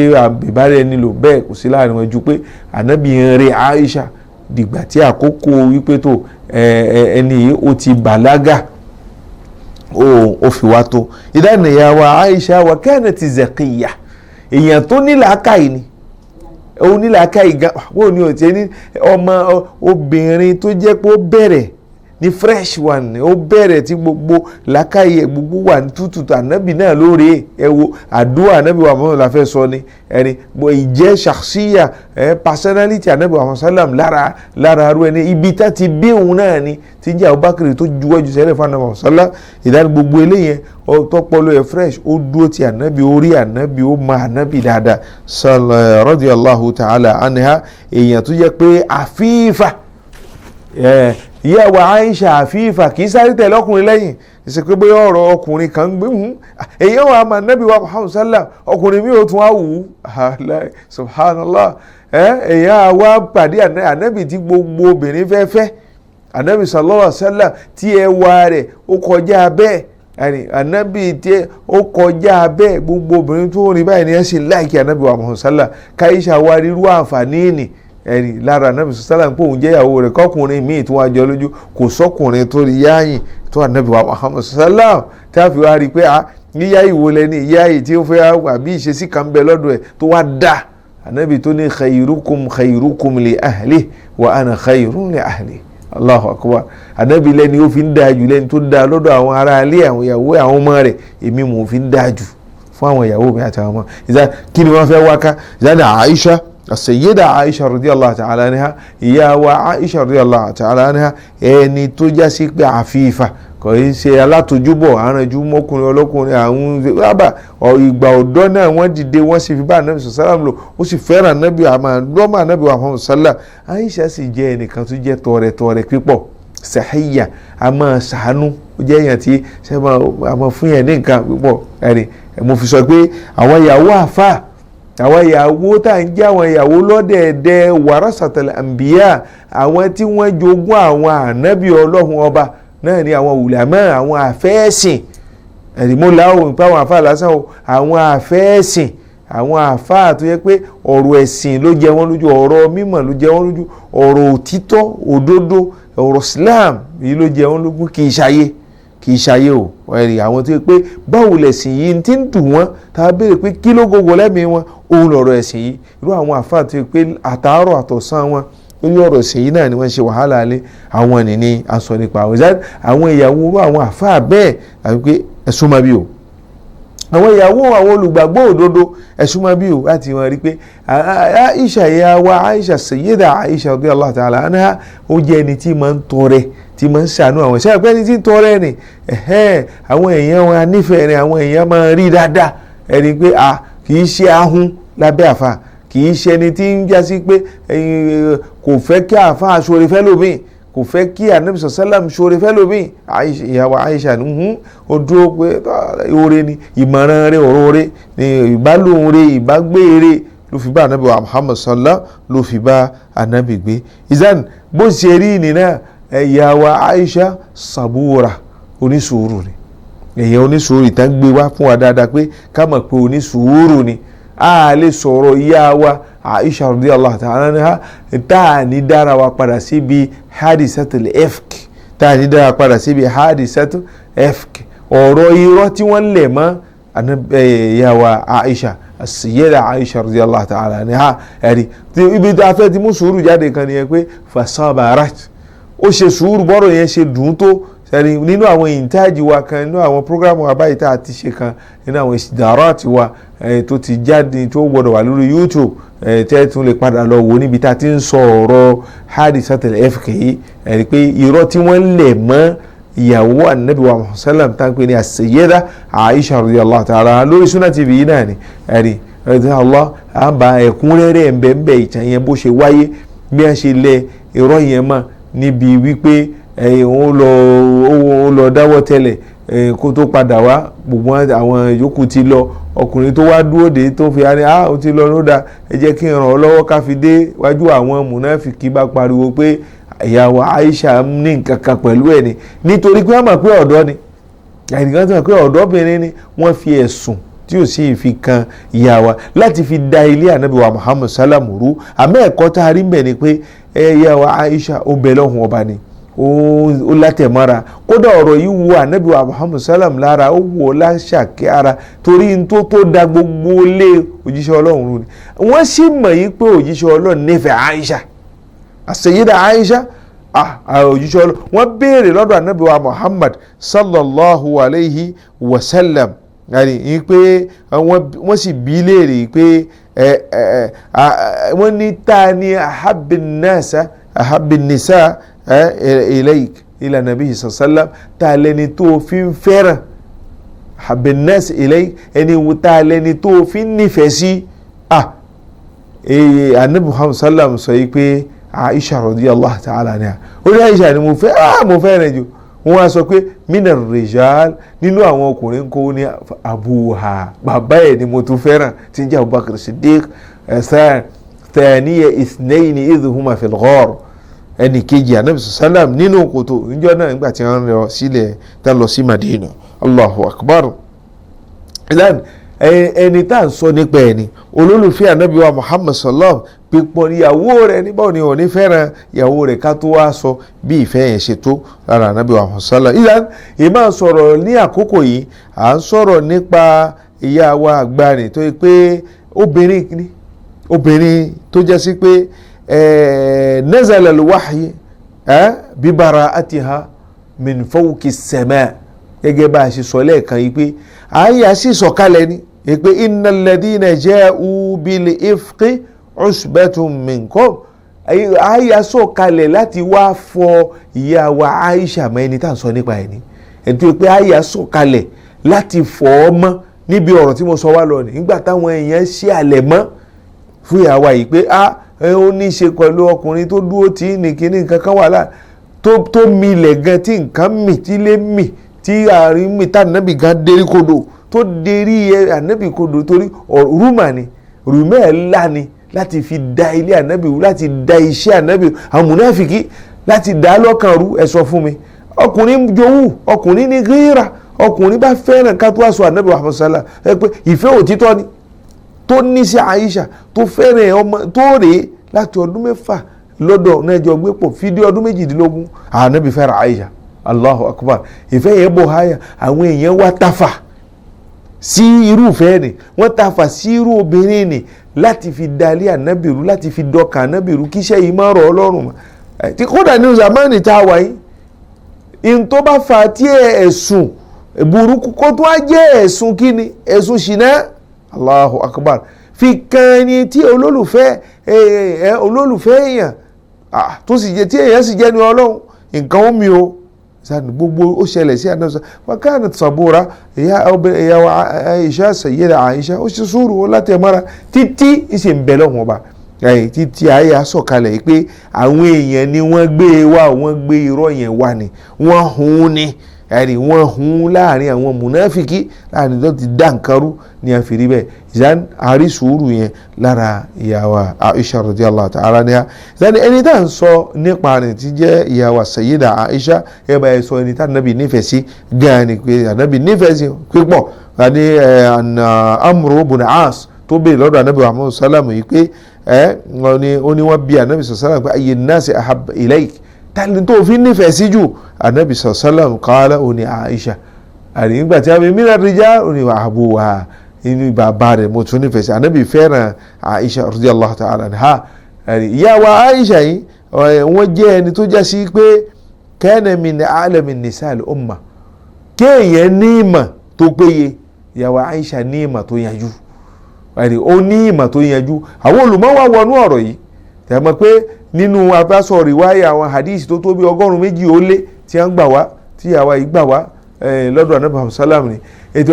C: ìbára ẹni lò bẹ́ẹ̀ kò sí láàrin wọn ju pé ànábì ń re Aisha dìgbà tí àkókò wípé tó ẹni yìí ó ti bàlágà ó fi wá tó. Ìdánìyà wa Aisha wa kanat zakiya, èèyàn tó ní làákàyè ni, ó ní làákàyè gan, wọ́n ní òtí ní ọmọ obìnrin tó jẹ́ pé ó bẹ̀rẹ̀ ní fresh one, ó bẹ̀rẹ̀ tí gbogbo làákàyè gbogbo wà ní tútù. Ànábì náà lóore ẹ wo àdúrà ànábì wa Muhammad la fẹ́ sọ ni ẹni ìjẹ́ ṣàṣìyà personality ànábì wa sallam lára lára arú ẹni ibi tá ti bí òun náà ni tí ń jẹ́ Abubakar tó juwọ́jú sẹ́lẹ̀ fún ànábì wa sallam. Ìdáni gbogbo eléyẹn tọpọlọ ẹ fresh, ó dúró ti ànábì, ó rí ànábì, ó mọ ànábì dáadáa radiyallahu ta'ala anha. Èèyàn tó jẹ́ pé àfífà Ìyàwó Aisha àfíìfà kì í sáré tẹ̀lé ọkùnrin lẹ́yìn, ìṣe pé bóyá ọ̀rọ̀ ọkùnrin kan ń gbé hùn èyí wà á máa nábì wa Muhammad sallam, ọkùnrin mi ò tún á wù ú. Subhanallah. Èyí á wá pàdé ànábì tí gbogbo obìnrin fẹ́ fẹ́, ànábì sallallahu alaihi wasallam tí ẹwà rẹ̀ ó kọjá bẹ́ẹ̀, ànábì tí ó kọjá bẹ́ẹ̀, gbogbo obìnrin tó rìn báyìí ni ẹ sì láìkí ànábì wa Muhammad sallam. Káyíṣà wá rírú àǹfààní nì ẹ̀rì lára ànábì sọ́sálà ń pò ń jẹ́ ìyàwó rẹ̀, kọ́kùnrin míì tó wá jọ lójú, kò sọ́kùnrin tó rí yáàyìn tó ànábì wa Muhammad sọ́sálà, tí a fi wá rí i pé yíyá ìwò lẹ́ni ìyá yìí tí ó fẹ́ àbí ìṣesí kan bẹ lọ́dọ̀ ẹ̀ tó wá dà. Ànábì tó ní khayrukum khayrukum li ahli wa ana khayrun li ahli. Allahu akbar. Ànábì lẹ́ni ó fi ń dáa jù, lẹ́ni tó dáa lọ́dọ̀ àwọn ará ilé, àwọn ìyàwó, àwọn ọmọ rẹ̀, èmi mò ń fi ń dáa jù fún àwọn ìyàwó mi àtàwọn ọmọ. Ìzá kí ni wọ́n fẹ́ wá ká? Ìzá ní Aisha, Sayyida Aisha radiyallahu ta'ala anha, ìyá wa Aisha radiyallahu ta'ala anha, ẹni tó já sí pé àfífà, kò í ṣe alátojúbọ̀, arànjú mọ́kùnrin ọlọ́kùnrin àwọn rábà. Ìgbà ọ̀dọ́ náà wọ́n dìde, wọ́n sì fi bá anabi sàlám lò, ó sì fẹ́ràn anabi, àmọ́ lọ́mọ anabi wa Muhammad sàlám. Aisha sì jẹ́ ẹnìkan tó jẹ́ tọrẹtọrẹ pípọ̀, sàhíyà, a máa ṣàánú, ó jẹ́ èèyàn tí ṣe máa fún yẹn ní nǹkan pípọ̀. Ẹ̀rì mo fi sọ pé àwọn ìyàwó àfà, àwọn ìyàwó tá à ń jẹ́ àwọn ìyàwó lọ́dẹ̀ẹ̀dẹ̀ warasatul anbiya, àwọn tí wọ́n jogún àwọn ànábì ọlọ́run ọba náà ni àwọn ulama, àwọn àfẹ́ẹ̀sìn. Ẹ̀rí mo láwọn ìpá àwọn àfáà lásán o, àwọn àfẹ́ẹ̀sìn, àwọn àfáà tó yẹ pé ọ̀rọ̀ ẹ̀sìn ló jẹ wọ́n lójú, ọ̀rọ̀ mímọ̀ ló jẹ wọ́n lójú, ọ̀rọ̀ òtítọ́ òdodo, ọ̀rọ̀ Islam yìí ló jẹ wọ́n lógún, kì í ṣayé, kì í ṣayé o. Ẹ̀rí àwọn tó yẹ pé báwo lẹ̀sìn yìí ti ń dùn wọ́n, tá a béèrè pé kí ló gbogbo lẹ́mìí wọn, òun lọ̀rọ̀ ẹ̀sìn yìí. Irú àwọn àfáà tó yẹ pé àtàárọ̀ àtọ̀sán wọn lórí ọ̀rọ̀ ẹ̀sìn yìí náà ni wọ́n ṣe wàhálà lé àwọn nìní aṣọ nípa àwọn àwọn ìyàwó irú àwọn àfáà bẹ́ẹ̀, àti pé ẹ̀sùn máa bí o, àwọn ìyàwó àwọn olùgbàgbọ́ òdodo ẹ̀sùn máa bí o, láti wọn rí pé Aisha ìyá wa Aisha, Sayyida Aisha radiyallahu ta'ala anha, ó jẹ́ ẹni tí máa ń tọrẹ, tí máa ń ṣàánú àwọn ìṣe àpẹẹrẹ ẹni tí ń tọrẹ ni àwọn èèyàn wọn anífẹ̀ẹ́ ni, àwọn èèyàn máa rí dáadáa ẹni pé kì í ṣe ahun lábẹ́ àfa, kì í ṣe ẹni tí ń jásí pé kò fẹ́ kí àfa aṣọre fẹ́ lómi, kò fẹ́ kí anabi sàlám ṣoore fẹ́ lómi. Ìyàwó Aisha ní ó dúró pé oore ni ìmọ̀ràn rẹ̀, ọ̀rọ̀ rẹ̀ ni ìbálòun rẹ̀, ìbágbé rẹ̀ ló fi bá anabi wa Muhammad sallam ló fi bá anabi gbé. Ìzán bó ṣe rí nínú ìyàwó Aisha sabura, onísùúrù ni, èèyàn onísùúrù. Ìtàn gbé wá fún wa dáadáa pé ká mọ̀ pé onísùúrù ni. A lè sọ̀rọ̀ ìyá wa Aisha radiyallahu ta'ala anha tá a ní dára wa padà síbi hadisatul ifk, tá a ní dára padà síbi hadisatul ifk, ọ̀rọ̀ irọ́ tí wọ́n lẹ̀ mọ́ ìyá wa Aisha, as-sayyida Aisha radiyallahu ta'ala anha. Ẹ̀rí ibi tí a fẹ́ ti mú sùúrù jáde kan nìyẹn pé fasabarat, ó ṣe sùúrù bọ́rọ̀ yẹn ṣe dùn tó. Sẹ́ni nínú àwọn ìntájì wa kan, nínú àwọn prógrámù wa báyìí tá a ti ṣe kan, nínú àwọn ìsìdáràtì wa tó ti jáde tó gbọdọ̀ wà lórí YouTube, tẹ́ tún lè padà lọ wò níbi tá a ti ń sọ ọ̀rọ̀ hadisatul ifk yìí. Ẹ̀rí pé irọ́ tí wọ́n lẹ̀ mọ́ ìyàwó anabi wa sallam tá a pè ní as-sayyida Aisha radiyallahu ta'ala lórí Sunna TV yìí náà ni. Ẹ̀rí ẹ̀rí Allah à ń ba ẹ̀kúnrẹ́rẹ́ ẹ̀ńbẹ̀ńbẹ̀ ìtàn yẹn bó ṣe wáyé, bí wọ́n ṣe lẹ̀ irọ́ yẹn mọ́ níbi wípé ó lọ dáwọ́ tẹ́lẹ̀ kó tó padà wá, gbogbo àwọn yòókù ti lọ, ọkùnrin tó wá dúró dé tó fi á ní ó ti lọ lóda, ẹ jẹ́ kí n ràn ọ́ lọ́wọ́ ká fi dé wájú àwọn mùnáfìkì bá pariwo pé ìyàwó Aisha ní nǹkan kan pẹ̀lú ẹ̀ ni, nítorí pé wọ́n mọ̀ pé ọ̀dọ́ ni, ẹnìkan tó mọ̀ pé ọ̀dọ́bìnrin ni, wọ́n fi ẹ̀sùn tí ò sì fi kan ìyá wa láti fi da ilé ànábì wa Muhammad salam rú. Àmọ́ ẹ̀kọ́ tá a rí mbẹ̀ ni pé ìyàwó Aisha ó bẹ lọ́hùn ọba ni, ó látẹ̀mọ́ra, kódà ọ̀rọ̀ yìí wo ànábì wa Muhammad salam lára, ó wò ó láṣàkí ara, torí n tó da gbogbo lé òjíṣẹ́ ọlọ́run rú ni. Wọ́n sì mọ̀ yìí pé òjíṣẹ́ ọlọ́run nífẹ̀ẹ́ Aisha, àṣeyídà Aisha, òjíṣẹ́ ọlọ́run. Wọ́n béèrè lọ́dọ̀ ànábì wa Muhammad sallallahu alayhi wa sallam yìí pé wọ́n sì bí léèrè pé wọ́n ní ta ni ahabbin nasa ahabbin nisa ilayk ila nabi sallam, ta lẹni tó fi ń fẹ́ràn, ahabbin nas ilayk, ẹni ta lẹni tó fi ń nífẹ̀ẹ́ sí. Anabi Muhammad sallam sọ yìí pé Aisha radiyallahu ta'ala anha. Ó ní Aisha ni mo fẹ́, mo fẹ́ rẹ̀ jù. Wọ́n wá sọ pé mina rijal, nínú àwọn ọkùnrin kó ní abuha, bàbá ẹ̀ ni mo tún fẹ́ràn, tí ń jẹ́ Abubakar Siddiq, thaniya ithnayni idh huma fil ghar, ẹnì kejì anabi sallam nínú kòtò níjọ́ náà nígbà tí wọ́n lọ sílẹ̀ tá lọ sí Madina. Allahu akbar. Ìlànà ẹni tá à ń sọ nípa ẹni olólùfẹ́ anabi wa Muhammad sallam, pípọ̀ ìyàwó rẹ̀ nígbà ni ò ní fẹ́ràn ìyàwó rẹ̀ ká tó wá sọ bí ìfẹ́ yẹn ṣe tó lára anabi wa Muhammad sallam. Ìlànà ìmọ̀ sọ̀rọ̀ ní àkókò yìí, à ń sọ̀rọ̀ nípa ìyá wa àgbà ni tó yẹ pé obìnrin ni, obìnrin tó jẹ́ sí pé nazala al-wahyi bi bara'atiha min fawqi as-sama', gẹ́gẹ́ bá a ṣe sọ lẹ́ẹ̀kan yìí pé àyà sì sọ̀kalẹ̀ ni pé innal ladhina ja'u bil ifqi usbatun minkum, àyà sọ̀kalẹ̀ láti wá fọ ìyá wa Aisha mọ́ ẹni tá à ń sọ nípa ẹni ẹni tó yẹ pé àyà sọ̀kalẹ̀ láti fọ ọ mọ́ níbi ọ̀rọ̀ tí mo sọ wá lọ ní nígbà táwọn èèyàn ṣe àlẹ̀ mọ́ fún ìyá wa yìí pé ó ní í ṣe pẹ̀lú ọkùnrin tó dúró tí ní kíní nǹkan kan wà láà tó milẹ̀ gan, tí nǹkan mì, tí lé mì, tí àárín mi tá ànábì gan dérí kodò, tó dérí ànábì kodò, torí rúmà ni, rúmà ẹ̀ ńlá ni láti fi da ilé ànábì rú, láti da iṣẹ́ ànábì àwọn mùnáfìkì láti dá lọ́kàn rú. Ẹ sọ fún mi, ọkùnrin jowú, ọkùnrin ní gíra, ọkùnrin bá fẹ́ràn ká tó wá sọ ànábì Muhammad sallallahu ẹ pé ìfẹ́ òtítọ́ ni tó ní sí Aisha, tó fẹ́ràn ọmọ tó rèé láti ọdún 6 lọ́dọ̀ náà jọ gbé pọ̀ fídíò ọdún 18, ànábì fẹ́ràn Aisha. Allahu akbar. Ìfẹ́ yẹn bò háyà, àwọn èèyàn wá tafà sí irúfẹ́ ni, wọ́n tafà sí irú obìnrin ni láti fi dalé ànábì rú, láti fi dọkà ànábì rú, kíṣẹ́ yìí má rọ̀ ọlọ́run mọ́. Tí kódà ní zamani tá a wà yìí, in tó bá fa tí ẹ̀sùn burúkú kó tó wá jẹ́ ẹ̀sùn kíni, ẹ̀sùn ṣìnà. Allahu akbar. Fi kan ẹni tí olólùfẹ́ olólùfẹ́ èèyàn tó sì jẹ́ tí èèyàn sì jẹ́ ní ọlọ́run, nǹkan ó mi o sani gbogbo ó ṣẹlẹ̀ sí àná wa kanat sabura, ìyá wa Aisha, sayyida Aisha, ó ṣe sùúrù ó láti ẹ̀mọ́ra títí ìṣe ń bẹ lọ́wọ́n ọba títí ayé asọ̀kalẹ̀ pé àwọn èèyàn ni wọ́n gbé wá, wọ́n gbé irọ́ yẹn wá ni, wọ́n hun ni, ẹ̀rí wọ́n hun láàrin àwọn mùnáfìkì, láàrin tó ti dá nǹkan rú ní àfìrí bẹ́ẹ̀. Ìzán àrí sùúrù yẹn lára ìyá wa Aisha radiyallahu ta'ala anha. Ìzán ẹni tá à ń sọ nípa rẹ̀ ti jẹ́ ìyá wa Sayyida Aisha, ẹ bá yẹ sọ ẹni tá ànábì nífẹ̀ẹ́ sí gan ni, pé ànábì nífẹ̀ẹ́ sí pípọ̀ àní Amru ibn As tó béèrè lọ́dọ̀ ànábì Muhammad sallam yìí pé ó ní wọ́n bí ànábì sallam pé ayyu nnasi ahabba ilayk, tani tó fi nífẹ̀ẹ́ sí jù? Anabi sallam qala, ó ní Aisha. Àrí nígbà tí a fi mìíràn rijal, ó ní abuha, inú bàbá rẹ̀ mo tún nífẹ̀ẹ́ sí. Anabi fẹ́ràn Aisha radiyallahu ta'ala anha. Ìyá wa Aisha yìí wọ́n jẹ́ ẹni tó já sí pé kana min a'lami nisa al-umma, kéèyàn ní ìmọ̀ tó péye, ìyá wa Aisha ní ìmọ̀ tó yanjú, ó ní ìmọ̀ tó yanjú. Àwọn olùmọ̀ wá wọnú ọ̀rọ̀ yìí tẹ̀ mọ̀ pé nínú abásọ rìwáyà àwọn hadith tó tó bí 200 tí wọ́n gbà wá, tí àwa yìí gbà wá lọ́dọ̀ anabi salam ni ètò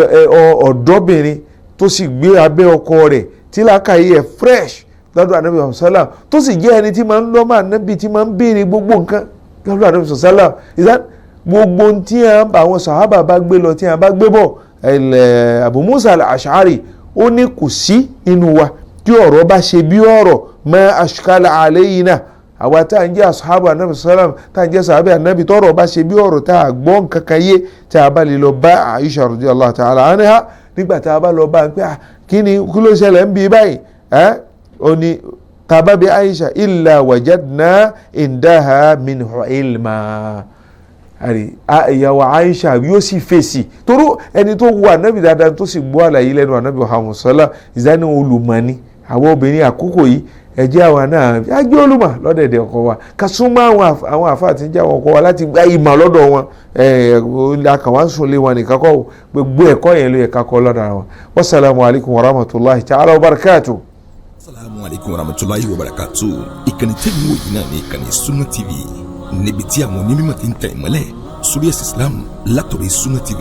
C: ọ̀dọ́bìnrin tó sì gbé abẹ́ ọkọ rẹ̀ tí làákàyè ẹ̀ fresh lọ́dọ̀ anabi salam, tó sì jẹ́ ẹni tí máa ń lọ́mọ anabi, tí máa ń béèrè gbogbo nǹkan lọ́dọ̀ anabi salam. Gbogbo tí àwọn sàhábà bá gbé lọ, tí wọ́n bá gbé bọ̀, Abu Musa al-Ash'ari ó ní kò sí nínú wa tí ọ̀rọ̀ bá ṣe bí ọ̀rọ̀ ma ashkala alayna, àwa tá à ń jẹ́ ashabu anabi salam, tá à ń jẹ́ sàhábà anabi, tọ́rọ̀ bá ṣe bí ọ̀rọ̀ tá a gbọ́ nǹkan kan yé, tá a bá lè lọ bá Aisha radiyallahu ta'ala anha, nígbà tá a bá lọ bá ń pẹ́ kí ni kí ló ṣẹlẹ̀ ń bí báyìí, ó ní tá a bá bí Aisha illa wajadna indaha minhu ilma. Ìyàwó Aisha yóò sì fèsì toró ẹni tó wo anabi dáadáa tó sì gbọ́ àlàyé lẹ́nu anabi Muhammad sallam, ìzáni olùmọ̀ni. Àwọn obìnrin àkókò yìí ẹ jẹ́ àwọn náà á jẹ́ olùmọ̀ lọ́dẹ̀dẹ̀ ọkọ wa, ká súnmọ́ àwọn àfáà tí ń jẹ́ àwọn ọkọ wa láti gba ìmọ̀ lọ́dọ̀ wọn. Akàwá ń sùn lé wọn nìkan kọ́, gbogbo ẹ̀kọ́ yẹn ló yẹ ká kọ́ lọ́dọ̀ wọn. Wassalamu alaikum warahmatullahi ta'ala wabarakatuh.
A: Assalamu alaikum warahmatullahi wabarakatuh. Ìkànnì tẹ́lẹ̀ wò yìí náà ní ìkànnì Sunna TV, níbi tí àwọn onímọ̀ ti ń tẹ̀ ìmọ́lẹ̀ sórí ẹ̀sìn Islam látọ̀rọ̀ Sunna TV,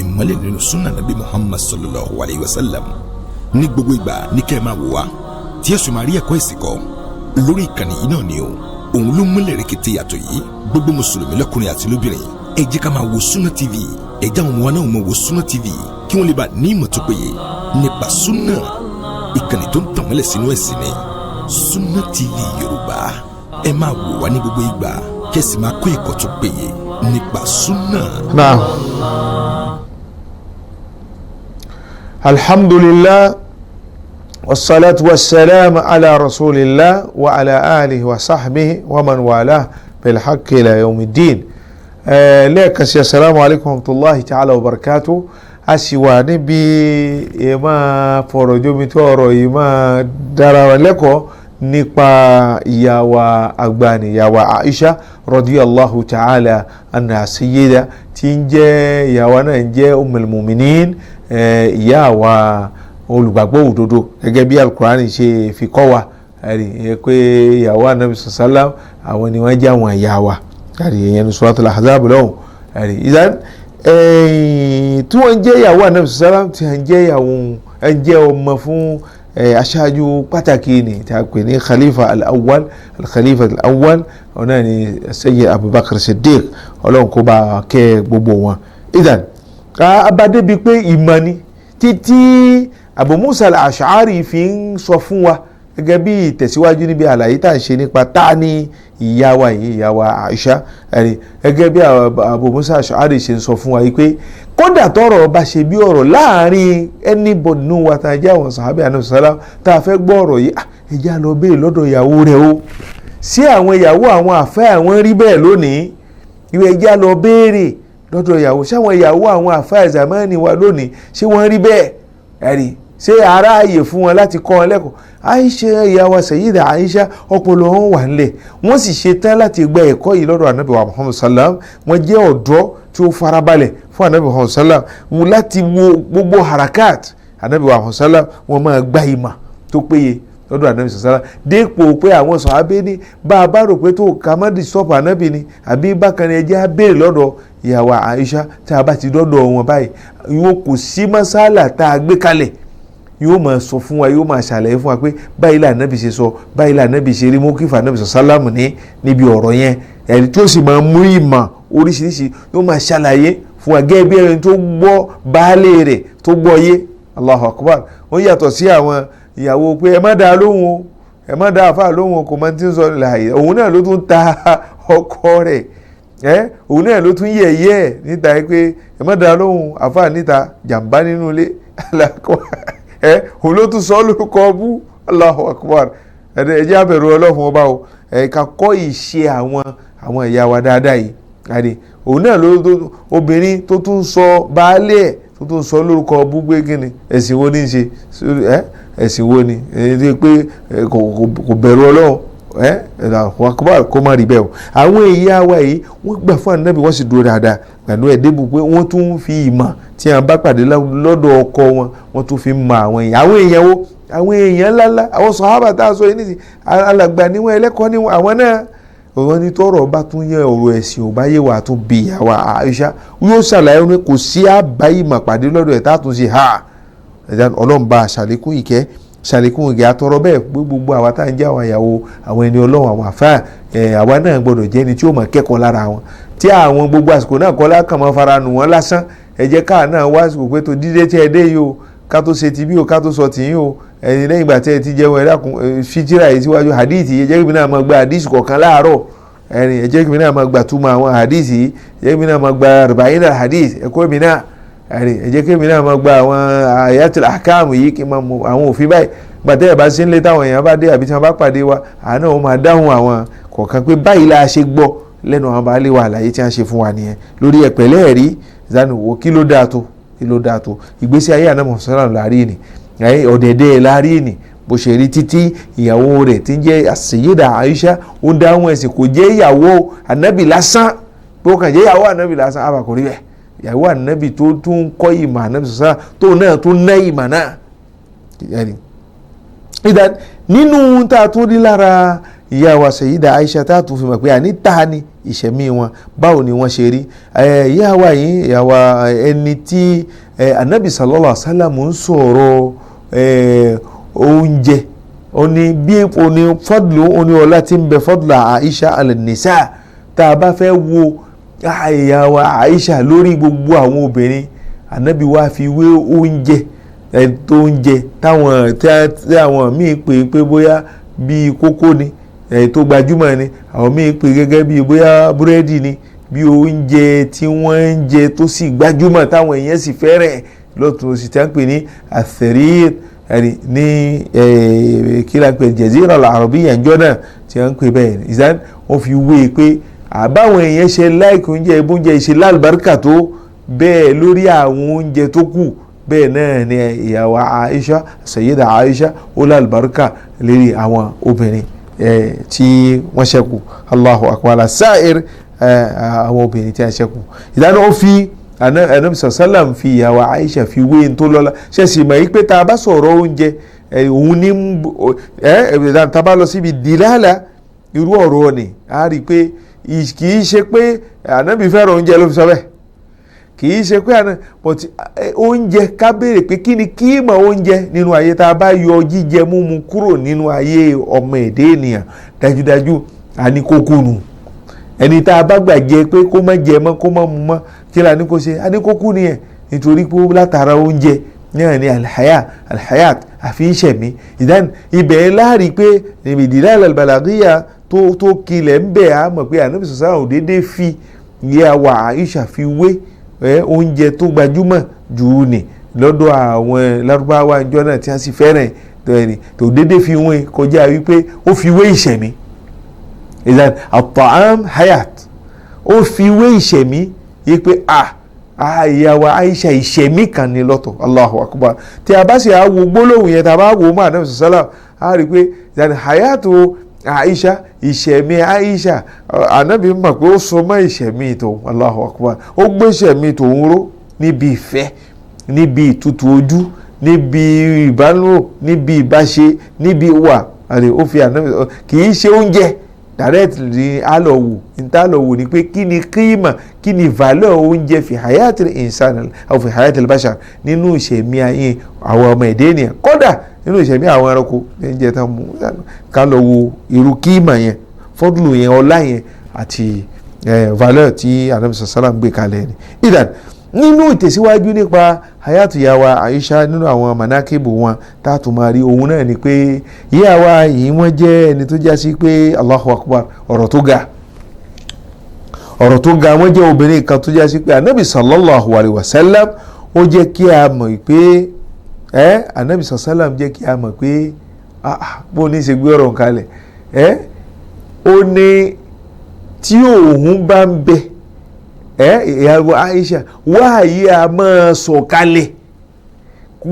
A: ìmọ́lẹ̀ nínú sunna nabi Muhammad sallallahu alayhi wa sallam. Ní gbogbo ìgbà ní kẹ́ ẹ máa wò wá tí ẹ sì máa rí ẹ̀kọ́ ẹ̀sìn kọ́ lórí ìkànnì yìí náà ni o. Òun ló múlẹ̀ rẹ̀kẹ̀tẹ̀ yàtọ̀ yìí. Gbogbo mùsùlùmí lọ́kùnrin àti lóbìnrin, ẹ jẹ́ ká máa wo Sunna TV. Ẹ jẹ́ àwọn ọmọ wa náà máa wo Sunna TV kí wọ́n lè bá ní ìmọ̀ tó péye nípa Sunna. Ìkànnì tó ń tàn mọ́lẹ̀ sínú ẹ̀sìn ni Sunna TV Yorùbá. Ẹ máa wò wá ní gbogbo ìgbà kẹ́sì máa kó ẹ̀kọ́ tó péye nípa Sunna.
C: Naam. Alhamdulillah, wassalatu wassalamu ala rasulillah wa ala alihi wa sahbihi wa man walah bilhaqqi ila yawmiddin. Lẹ́ẹ̀kan sí, assalamu alaikum wa rahmatulahi ta'ala wa barakatuh. A sì wà níbi ìmọ̀ fọ̀rọ̀jomi tó ọ̀rọ̀ yìí máa dára wa lẹ́kọ̀ọ́ nípa ìyá wa àgbà ni, ìyá wa Aisha radiyallahu ta'ala anha sayyida, tí ń jẹ́ ìyá wa náà ń jẹ́ ummul mu'minin, ìyá wa olùgbàgbọ́ òdodo, gẹ́gẹ́ bí alukurani ṣe fi kọ́ wa. Ẹ̀rí pé ìyàwó anabi sallam, àwọn ni wọ́n jẹ́ àwọn ìyá wa. Ẹ̀rí ìyẹn ní suratul ahzab lọ́hùn. Ẹ̀rí ìdán tí wọ́n jẹ́ ìyàwó anabi sallam, tí wọ́n jẹ́ ìyàwó, ń jẹ́ ọmọ fún aṣáájú pàtàkì ni tí a pè ní khalifa al-awwal, al-khalifa al-awwal, ọ̀nà ni sayyid Abubakar Siddiq, Ọlọ́run kó bá kẹ́ gbogbo wọn. Ìdán abadébi pé ìmọ̀ ni títí Abu Musa al-Ash'ari fi ń sọ fún wa gẹ́gẹ́ bí ìtẹ̀síwájú níbi àlàyé tá à ń ṣe nípa tá ní ìyá wa yìí, ìyá wa Aisha. Ẹ̀rí gẹ́gẹ́ bí Abu Musa al-Ash'ari ṣe ń sọ fún wa yìí pé kódà tọ́rọ̀ bá ṣe bí ọ̀rọ̀ láàrin anybody nínú wa tá a jẹ́ àwọn sàhábì Ànábì sallam tá a fẹ́ gbọ́ ọ̀rọ̀ yìí, ẹ jẹ́ á lọ béèrè lọ́dọ̀ ìyàwó rẹ̀ o. Sí àwọn ìyàwó àwọn àfẹ́ àwọn rí bẹ́ẹ̀ lónìí? Ìwé ẹ jẹ́ á lọ béèrè lọ́dọ̀ ìyàwó. Ṣáwọn ìyàwó àwọn àfẹ́ zamani wa lónìí, ṣé wọ́n rí bẹ́ẹ̀? Ẹ̀rí ṣé aráàyè fún wọn láti kọ́ wọn lẹ́kọ̀ọ́? Aisha, ìyá wa Sayyida Aisha, ọpọlọ wọn wà nílẹ̀, wọ́n sì ṣe tán láti gba ẹ̀kọ́ yìí lọ́dọ̀ Ànábì wa Muhammad sallam. Wọ́n jẹ́ ọ̀dọ́ tí ó farabalẹ̀ fún Ànábì Muhammad sallam wọn láti wo gbogbo harakat Ànábì wa Muhammad sallam. Wọ́n máa gba ìmọ̀ tó péye lọ́dọ̀ Ànábì sallam, dépò pé àwọn sàhábé ní bá a bá rò pé tó ká má disturb Ànábì ni àbí bákan ni, ẹ jẹ́ á béèrè lọ́dọ̀ ìyàwó Aisha. Tá a bá ti dọ́dọ̀ wọn báyìí, yóò kò sí masala tá a gbé kalẹ̀, yóò máa sọ fún wa, yóò máa ṣàlàyé fún wa pé báyìí là Ànábì ṣe sọ, báyìí là Ànábì ṣe rí, mọ́kìfà Ànábì sọ sálámù ní níbi ọ̀rọ̀ yẹn. Ẹ̀rí tí ó sì máa mú ìmọ̀ oríṣiríṣi, yóò máa ṣàlàyé fún wa gẹ́gẹ́ bí ẹni tó gbọ́ baálé rẹ̀ tó gbọ́ yé. Allahu Akbar. Ó yàtọ̀ sí àwọn ìyàwó pé ẹ má dá lóhùn o, ẹ má dá àfáà lóhùn o, kò máa ti ń sọ láàyè. Òun náà ló tún ta ọkọ rẹ̀, ẹ òun náà ló tún yẹ̀yẹ́ ẹ̀ níta pé ẹ má dá lóhùn àfáà níta, jàǹbá nínú ilé, ẹ òun ló tún sọ lórúkọ ọbú. Allahu Akbar. Ẹ jẹ́ á bẹ̀rù Ọlọ́run ọba o. Ẹ ká kọ́ ìṣe àwọn ìyá wa dáadáa yìí. Àdè òun náà ló obìnrin tó tún sọ baálé ẹ̀, tó tún sọ lórúkọ ọbú gbé kíni, ẹ̀sìn wo ní í ṣe? Ẹ ẹ̀sìn wo ni ẹ pé kò bẹ̀rù Ọlọ́run? Ẹ Akbar, kó má rí bẹ́ẹ̀ o. Àwọn ìyá wa yìí, wọ́n gbà fún Ànábì, wọ́n sì dúró dáadáa pẹ̀lú ẹ̀ débù pé wọ́n tún fi ìmọ̀ tí a bá pàdé lọ́dọ̀ ọkọ wọn, wọ́n tún fi mọ àwọn èèyàn. Àwọn èèyàn wo? Àwọn èèyàn ńláńlá, àwọn sàhábà tá a sọ yìí nísìnyí, alàgbà níwọ̀n, ẹlẹ́kọ̀ọ́ níwọ̀n. Àwọn náà wọ́n ní tọ́rọ̀ bá tún yẹ ọ̀rọ̀ ẹ̀sìn ò bá yé wa, tún bí ìyàwó Àìṣà, yóò ṣàlàyé ní kò sí àbá ìmọ̀ pàdé lọ́dọ̀ ẹ̀ tá a tún ṣe ha. Ọlọ́run bá ṣàlékún ìkẹ́, ṣàlékún ìkẹ́ àtọrọ bẹ́ẹ̀ pé gbogbo àwa tá à ń jẹ́ àwọn ìyàwó àwọn ẹni Ọlọ́run, àwọn àfáà, àwa náà gbọ́dọ̀ jẹ́ ẹni tí ó máa kẹ́kọ̀ọ́ lára wọn. Tí àwọn gbogbo àsìkò náà kọ́ lákàn máa fara nù wọ́n lásán, ẹ jẹ́ káà náà wá àsìkò pé tó dídé tí ẹ dé yìí o, ká tó ṣe ti bí o, ká tó sọ tìyín o. Ẹni lẹ́yìn ìgbà tí ẹ ti jẹun, ẹ dákun, fìjìrà yìí síwájú hadith yìí, ẹ jẹ́ kí mi náà máa gba hadith kọ̀ọ̀kan láàárọ̀. Ẹni ẹ jẹ́ kí mi náà máa gba túmọ̀ àwọn hadith yìí, ẹ jẹ́ kí mi náà máa gba arba'ina hadith ẹ̀kọ́ mi náà. Ẹni ẹ jẹ́ kí mi náà máa gba àwọn ayatul ahkam yìí, kí n máa mọ àwọn òfin báyìí. Gbàtẹ́ ẹ̀ bá sí nílé, táwọn èèyàn bá dé àbí tí wọ́n bá pàdé wa, àná wọn máa dáhùn àwọn kọ̀ọ̀kan pé báyìí la ṣe gbọ́ lẹ́nu àwọn baálé wa. Àlàyé tí wọ́n ṣe fún wa nìyẹn lórí ẹ̀pẹ̀lẹ́ ẹ̀rí zanu wo. Kí ló dáa tó? Kí ló dáa tó? Ìgbésí ayé àná mọ̀sálàm láàrin ni ọ̀dẹ̀dẹ̀ láàrin ni bó ṣe rí títí ìyàwó rẹ̀ tí ń jẹ́ Sayyida Aisha, ó ń dáhùn ẹ̀sìn. Kò jẹ́ ìyàwó ànábì lásán pé ó kàn jẹ́ ìyàwó ànábì lásán, àbà kò rí bẹ́ẹ̀. Ìyàwó ànábì tó tún kọ́ ìmọ̀ ànábì sọ́sá, tó náà tún ná ìmọ̀ náà. Ìdá nínú tá a tún rí lára ìyá wa Sayyida Aisha, tá a tún fi mọ̀ pé àní ta ni ìṣẹ̀mí wọn, báwo ni wọ́n ṣe rí ìyá wa yìí, ìyá wa ẹni tí ànábì sallallahu alaihi wasallam ń sọ̀rọ̀ oúnjẹ. Ó ní bí ó ní fadlu, ó ní ọlá tí ń bẹ fadlu Aisha ala nisa. Tá a bá fẹ́ wo ìyàwó Aisha lórí gbogbo àwọn obìnrin, ànábì wa fi wé oúnjẹ tó ń jẹ táwọn tí àwọn míì pè pé bóyá bíi kókó ni tó gbajúmọ̀ ni, àwọn míì pè gẹ́gẹ́ bíi bóyá búrẹ́dì ni, bí oúnjẹ tí wọ́n ń jẹ tó sì gbajúmọ̀ táwọn èèyàn sì fẹ́rẹ̀ lọ́tún oṣù tí wọ́n ń pè ní àfẹ́rí ní kí la pè Jazira al-Arabiyya ìjọ náà tí wọ́n ń pè bẹ́ẹ̀ ní ìsàn. Wọ́n fi wé e pé àbáwọn èèyàn ṣe láìkí oúnjẹ ìbúnjẹ ṣe lálùbáríkà tó bẹ́ẹ̀ lórí àwọn oúnjẹ tó kù, bẹ́ẹ̀ náà ni ìyàwó Aisha, Sayyida Aisha, ó lálùbáríkà lérí àwọn obìnrin tí wọ́n ṣẹ́kù. Allahu akbar. Sa'ir àwọn obìnrin tí a ṣẹ́kù. Ìdáná ó fi Ànábì sàlám fi ìyàwó Aisha fi wé n tó lọ́la. Ṣẹ̀sì mọ̀ yí pé tá a bá sọ̀rọ̀ oúnjẹ òun ní tá a bá lọ síbi dìlálà irú ọ̀rọ̀ ni a rí i pé kì í ṣe pé Ànábì fẹ́ràn oúnjẹ ló fi sọ bẹ́ẹ̀, kì í ṣe pé but oúnjẹ ká béèrè pé kí ni kí mọ̀ oúnjẹ nínú ayé. Tá a bá yọ jíjẹ múmu kúrò nínú ayé ọmọ èdè ènìyàn, dájúdájú a ní kókó nù. Ẹni tá a bá gbà jẹ pé kó má jẹ mọ́, kó má mu mọ́, kí la ní kó ṣe? A ní kó kú nìyẹn. Nítorí pé látara oúnjẹ náà ni alhayat alhayat àfi ìṣẹ̀mí. Ìdán ibẹ̀ láàrí pé níbi ìdílé albalaghiya tó kilẹ̀ ń bẹ̀, á mọ̀ pé Ànábì sọ̀sọ́ ò déédéé fi ìyàwó Aisha fi wé oúnjẹ tó gbajúmọ̀ jù ú nì lọ́dọ̀ àwọn Lárúbáwá ìjọ náà tí a sì fẹ́ràn tó déédéé fi wé kọjá wípé ó fi wé ìṣẹ̀mí. Ìdán at-ta'am hayat, ó fi wé ìṣẹ̀mí yí pé ìyàwó Aisha ìṣẹ̀mí kan ní lọ́tọ̀. Allahu akbar. Tí a bá sì á wo gbólóhùn yẹn, tá a bá wò ó mọ́ Ànábì sọ́lá, á rí i pé ìdán hayatu Aisha, ìṣẹ̀mí Aisha, Ànábì mọ̀ pé ó so mọ́ ìṣẹ̀mí tòun. Allahu akbar. Ó gbé ìṣẹ̀mí tòun ró níbi ìfẹ́, níbi ìtutù ojú, níbi ìbálò, níbi ìbáṣe, níbi ìwà. Ó fi Ànábì kì í ṣe oúnjẹ direct ni a lọ wò. Níta lọ wò ni pé kí ni kíma, kí ni value oúnjẹ fi hayatil insan aw fi hayatil bashar nínú ìṣẹ̀mí ayé àwọn ọmọ ẹ̀dẹ́ ènìyàn, kódà nínú ìṣẹ̀mí àwọn ẹranko oúnjẹ tán mú. Ká lọ wo irú kíma yẹn, fọ́dúlù yẹn, ọlá yẹn àti value tí Ànábì sàlám gbé kalẹ̀ ni. Ìdàn nínú ìtẹ̀síwájú nípa hayatu ìyàwó Aisha nínú àwọn manakibu wọn tá a tún máa rí òun náà ni pé ìyàwó yìí wọ́n jẹ́ ẹni tó jásí pé Allahu akbar, ọ̀rọ̀ tó ga, ọ̀rọ̀ tó ga. Wọ́n jẹ́ obìnrin kan tó jásí pé Anabi sallallahu alayhi wa sallam ó jẹ́ kí a mọ̀ pé Anabi sallam jẹ́ kí a mọ̀ pé bó ní ṣe gbé ọ̀rọ̀ kalẹ̀ ó ní tí òun bá ń bẹ ìyàwó Aisha wáyé a máa sọ̀kalẹ̀,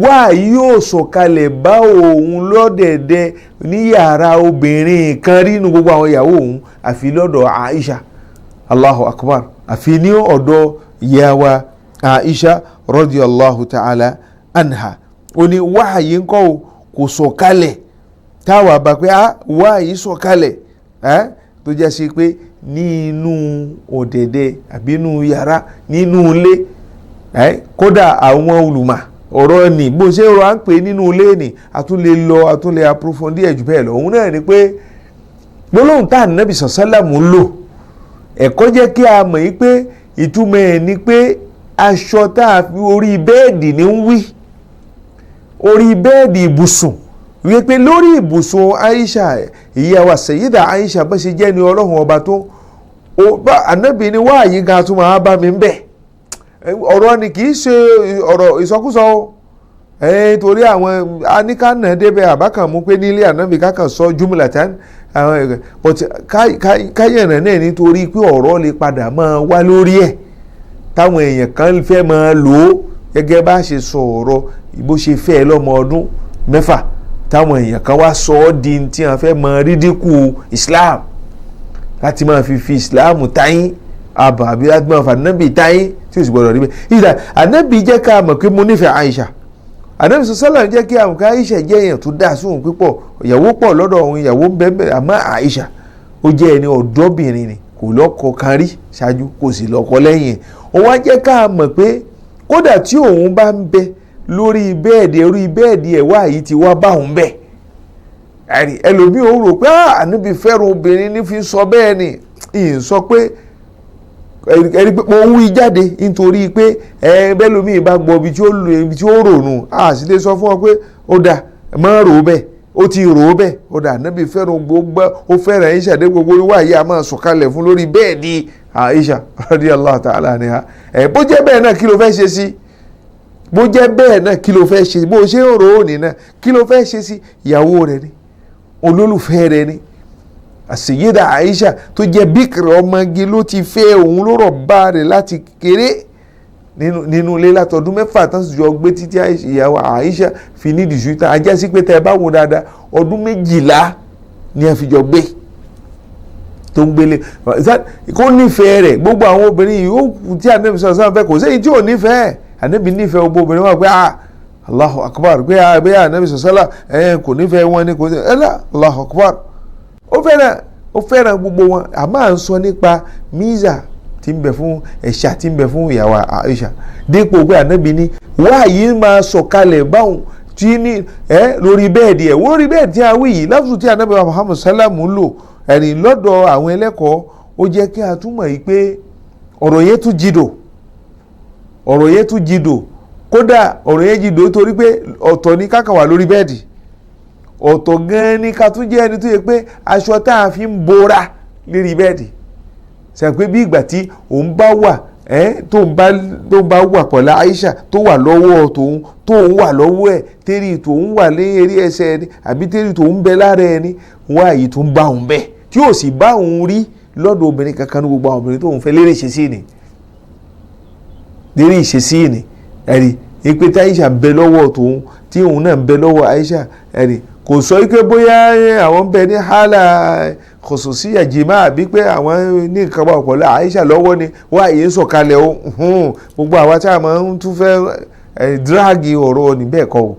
C: wáyé yóò sọ̀kalẹ̀ bá òun lọ́dẹ̀dẹ̀ ní yàrá obìnrin kan rí inú gbogbo àwọn ìyàwó òun àfi lọ́dọ̀ Aisha. Allahu akbar. Àfi ní ọ̀dọ̀ ìyàwó Aisha radiyallahu ta'ala anha. Ó ní wáyé ńkọ́ kò sọ̀kalẹ̀ táwa bá pé wáyé sọ̀kalẹ̀ tó jẹ́ sí pé nínú ọ̀dẹ̀dẹ̀ àbí nínú yàrá nínú ilé. Kódà àwọn olùmọ̀ ọ̀rọ̀ ni bó ṣe rọ à ń pè nínú ilé ni a tún lè lọ, a tún lè approfondir ẹ̀ jù bẹ́ẹ̀ lọ. Òun náà ni pé gbólóhùn tá Ànábì sàlám ń lò, ẹ̀kọ́ jẹ́ kí a mọ̀ yí pé ìtumọ̀ ẹ̀ ni pé aṣọ tá a fi orí bẹ́ẹ̀dì ní ń wí, orí bẹ́ẹ̀dì ibùsùn, wípé lórí ibùsùn Aisha, ìyàwó Sayyida Aisha bó ṣe jẹ́ ni Ọlọ́run ọba tó Ànábì ni wáyé gan tún máa bá mi ń bẹ̀. Ọ̀rọ̀ ni kì í ṣe ọ̀rọ̀ ìsọkúsọ o, torí àwọn aníkànnà débẹ̀ àbákan mú pé nílé Ànábì kákan sọ jumla tán, but káyẹ̀nà náà nítorí pé ọ̀rọ̀ lè padà máa wá lórí ẹ̀ táwọn èèyàn kan fẹ́ máa lò ó gẹ́gẹ́ bá ṣe sọ ọ̀rọ̀ bó ṣe fẹ́ lọ́mọ ọdún mẹ́fà táwọn èèyàn kan wá sọ ọ́ di tí wọ́n fẹ́ máa rí dínkù Islam láti máa fi Islam táyín àbà àbí láti máa fa Ànábì táyín tí ó sì gbọdọ̀ rí bẹ́ẹ̀. Ìdá Ànábì jẹ́ ká mọ̀ pé mo nífẹ̀ẹ́ Aisha. Ànábì sọ́sálà jẹ́ kí àwọn Aisha jẹ́ èèyàn tó dáa sóhun pípọ̀, ìyàwó pọ̀ lọ́dọ̀ òun, ìyàwó ń bẹ́ẹ̀ bẹ́ẹ̀, àmọ́ Aisha ó jẹ́ ẹni ọ̀dọ́bìnrin ni, kò lọ́kọ kan rí ṣáájú, kò sì lọ́kọ lẹ́yìn. Ó wá jẹ́ ká mọ̀ pé kódà tí òun bá ń bẹ lórí bẹ́ẹ̀dì, orí bẹ́ẹ̀dì ẹ̀ wá yìí ti wá bá òun bẹ̀. Ẹ̀rí ẹlòmíì ó rò pé ànábì fẹ́ràn obìnrin ní fi sọ bẹ́ẹ̀ ni. Ìyìn sọ pé ẹ̀rí pé mo ń wí jáde nítorí pé bẹ́lòmíì bá gbọ́ ibi tí ó lò ibi tí ó rònú, a sì lè sọ fún ọ pé ó dà má rò ó bẹ́ẹ̀, ó ti rò ó bẹ́ẹ̀, ó dà ànábì fẹ́ràn gbogbo, ó fẹ́ràn Aisha dé gbogbo wíwá yìí a máa sọ̀kalẹ̀ fún lórí bẹ́ẹ̀ ni Aisha radiyallahu ta'ala anha. Ẹ̀ bó jẹ́ bẹ́ẹ̀ náà kí ló fẹ́ ṣe sí, bó jẹ́ bẹ́ẹ̀ náà kí ló fẹ́ ṣe, bó ṣe ń rò ó nìyẹn kí ló fẹ́ ṣe sí, ìyàwó rẹ̀ ni, olólùfẹ́ rẹ̀ ni. Àṣeyídà Aisha tó jẹ́ bíkìrì ọmọge ló ti fẹ́ òun ló rọ̀ bá rẹ̀ láti kéré nínú ilé látọdún 6 tán sì jọ gbé títí ìyàwó Aisha fi nídìí ṣúta. Ajá sí pé tẹ́ ẹ bá wo dáadáa ọdún 12 ni a fi jọ gbé tó ń gbélé kó nífẹ̀ẹ́ rẹ̀. Gbogbo àwọn obìnrin yìí ó kù tí Ànábì sọ̀rọ̀ sáà fẹ́, kò sẹ́yìn tí ò nífẹ̀ẹ́. Ànábì nífẹ̀ẹ́ gbogbo obìnrin wà pé Allahu Akbar, pé abẹ́ Ànábì sọ̀sálà kò nífẹ̀ẹ́ wọn ni kò sí ẹ̀ lá Allahu Akbar. Ó fẹ́ràn gbogbo wọn. Àmọ́ à ń sọ nípa míza tí ń bẹ fún ẹ̀ṣà tí ń bẹ fún ìyàwó Aisha dípò pé Ànábì ní wáyé máa sọ̀kalẹ̀ báwọn tí ní lórí bẹ́ẹ̀dì ẹ̀ lórí bẹ́ẹ̀dì tí a wí yìí láfùsù tí Ànábì wa Muhammad sálámù lò ẹ̀rìn lọ́dọ̀ àwọn ẹlẹ́kọ̀ọ́ ó jẹ́ kí a túmọ̀ yìí pé ọ̀rọ̀ yẹn tún jìdò, ọ̀rọ̀ yẹn tún jìdò. Kódà ọ̀rọ̀ yẹn jìdò torí pé ọ̀tọ̀ ní kákan wà lórí bẹ́ẹ̀dì, ọ̀tọ̀ gan-an ní ká tún jẹ́ ẹni tó yẹ pé aṣọ tá a fi ń bora lérí bẹ́ẹ̀dì. Ṣe pé bí ìgbà tí òun bá wà tó ń bá wà pẹ̀lú Aisha tó wà lọ́wọ́ tòun, tóun wà lọ́wọ́ ẹ̀, tẹ́rì tòun wà lé eré ẹsẹ̀ ẹni àbí tẹ́rì tòun bẹ lára ẹni, wọ́n àyè tó ń bá òun bẹ́ẹ̀ tí yóò sì bá òun rí lọ́dọ̀ obìnrin kankan ní gbogbo àwọn obìnrin tóun fẹ́ lérí ìṣesí ni, lérí ìṣesí ni. Ẹ̀rí ìpè tí Aisha ń bẹ lọ́wọ́ tòun tí òun náà ń bẹ lọ́wọ́ Aisha, ẹ̀rí kò sọ pé bóyá àwọn ń bẹ ní hálà khususiyya jìmá àbí pé àwọn ní nǹkan bá pọ̀lú Aisha lọ́wọ́ ni wọ́n àyè ń sọ̀kalẹ̀ o. Gbogbo àwa tí a máa ń tún fẹ́ dírágì ọ̀rọ̀ ní bẹ́ẹ̀ kọ́ o.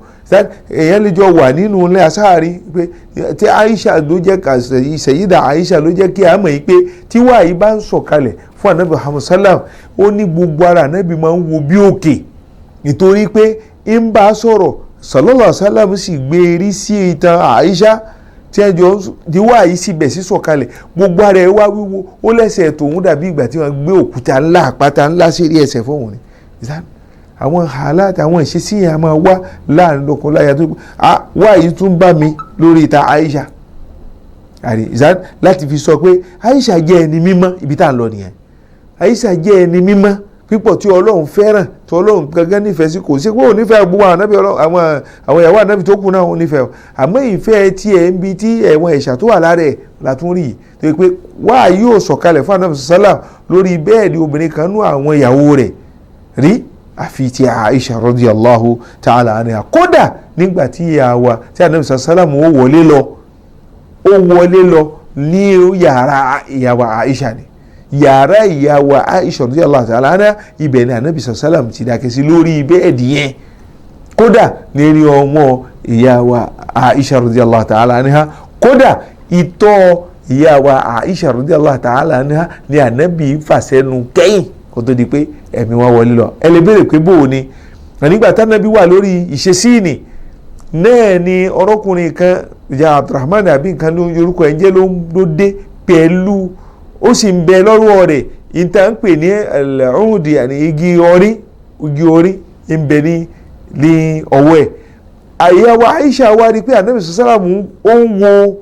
C: Èèyàn lè jọ wà nínú ilé asáàrí pé tí Aisha ló jẹ́ Sayyida Aisha ló jẹ́ kí a mọ̀ yìí pé tí wàá bá ń sọ̀kalẹ̀ fún Ànábì Muhammad sallam ó ní gbogbo ara Ànábì máa ń wo bí òkè nítorí pé ń bá sọ̀rọ̀ sallallahu alaihi wasallam sì gbé erí sí ìtàn Aisha tí ẹ jọ di wá yìí síbẹ̀ sí sọ̀kalẹ̀ gbogbo ara ẹ wá wíwo ó lẹ́sẹ̀ tòun dàbí ìgbà tí wọ́n gbé òkúta ńlá àpáta ńlá sí eré ẹsẹ̀ fóun ni. Àwọn hàlá àwọn ìṣesí yẹn a máa wá láàrin lọ́kọ láya tó wá yìí tún bá mi lórí ìta Aisha láti fi sọ pé Aisha jẹ́ ẹni mímọ́, ibi tá à ń lọ nìyẹn. Aisha jẹ́ ẹni mímọ́ pípọ̀ tí Ọlọ́run fẹ́ràn tí Ọlọ́run gangan nífẹ̀ẹ́ sí, kò sí pé òun nífẹ̀ẹ́ gbogbo àwọn ànábì Ọlọ́run àwọn ìyàwó ànábì tó kù náà òun nífẹ̀ẹ́ o. Àmọ́ ìfẹ́ tiẹ̀ ń bi tí ẹ̀wọ̀n ẹ̀ṣà tó wà lára ẹ̀ la tún rí yìí tó yẹ pé wá yóò sọ̀kalẹ̀ fún ànábì sálàm lórí bẹ́ẹ̀dì obìnrin kan nú àwọn ìyàwó rẹ̀ rí àfi ti Aisha radiyallahu ta'ala anha. Kódà nígbà tí ìyàwó tí ànábì sálàm ó wọlé lọ, ó wọlé lọ ní yàrá ìyàwó Aisha ni, yàrá ìyàwó Aisha radiyallahu ta'ala anha, ibẹ̀ ni Ànábì sàlám ti dákẹ́ sí lórí bẹ́ẹ̀dì yẹn. Kódà lérí ọmọ ìyàwó Aisha radiyallahu ta'ala anha, kódà ìtọ̀ ìyàwó Aisha radiyallahu ta'ala anha ni Ànábì fàṣẹnu kẹ́yìn kó tó di pé ẹ̀mí wọn wọlé lọ. Ẹ lè béèrè pé bóò ni nígbà tánábì wà lórí ìṣesí ni náà ni ọ̀rọ̀kùnrin kan ìyá Abdulrahman àbí nǹkan lórúkọ ẹ̀ ń jẹ́ ló dé pẹ̀lú ó sì ń bẹ lọ́wọ́ rẹ̀ ìta ń pè ní ẹ̀lẹ́ọ̀dì àní igi orí, igi orí ń bẹ ní ọwọ́ ẹ̀. Àyẹ̀wò Aisha wá rí pé Ànábì sàlámù ó ń wo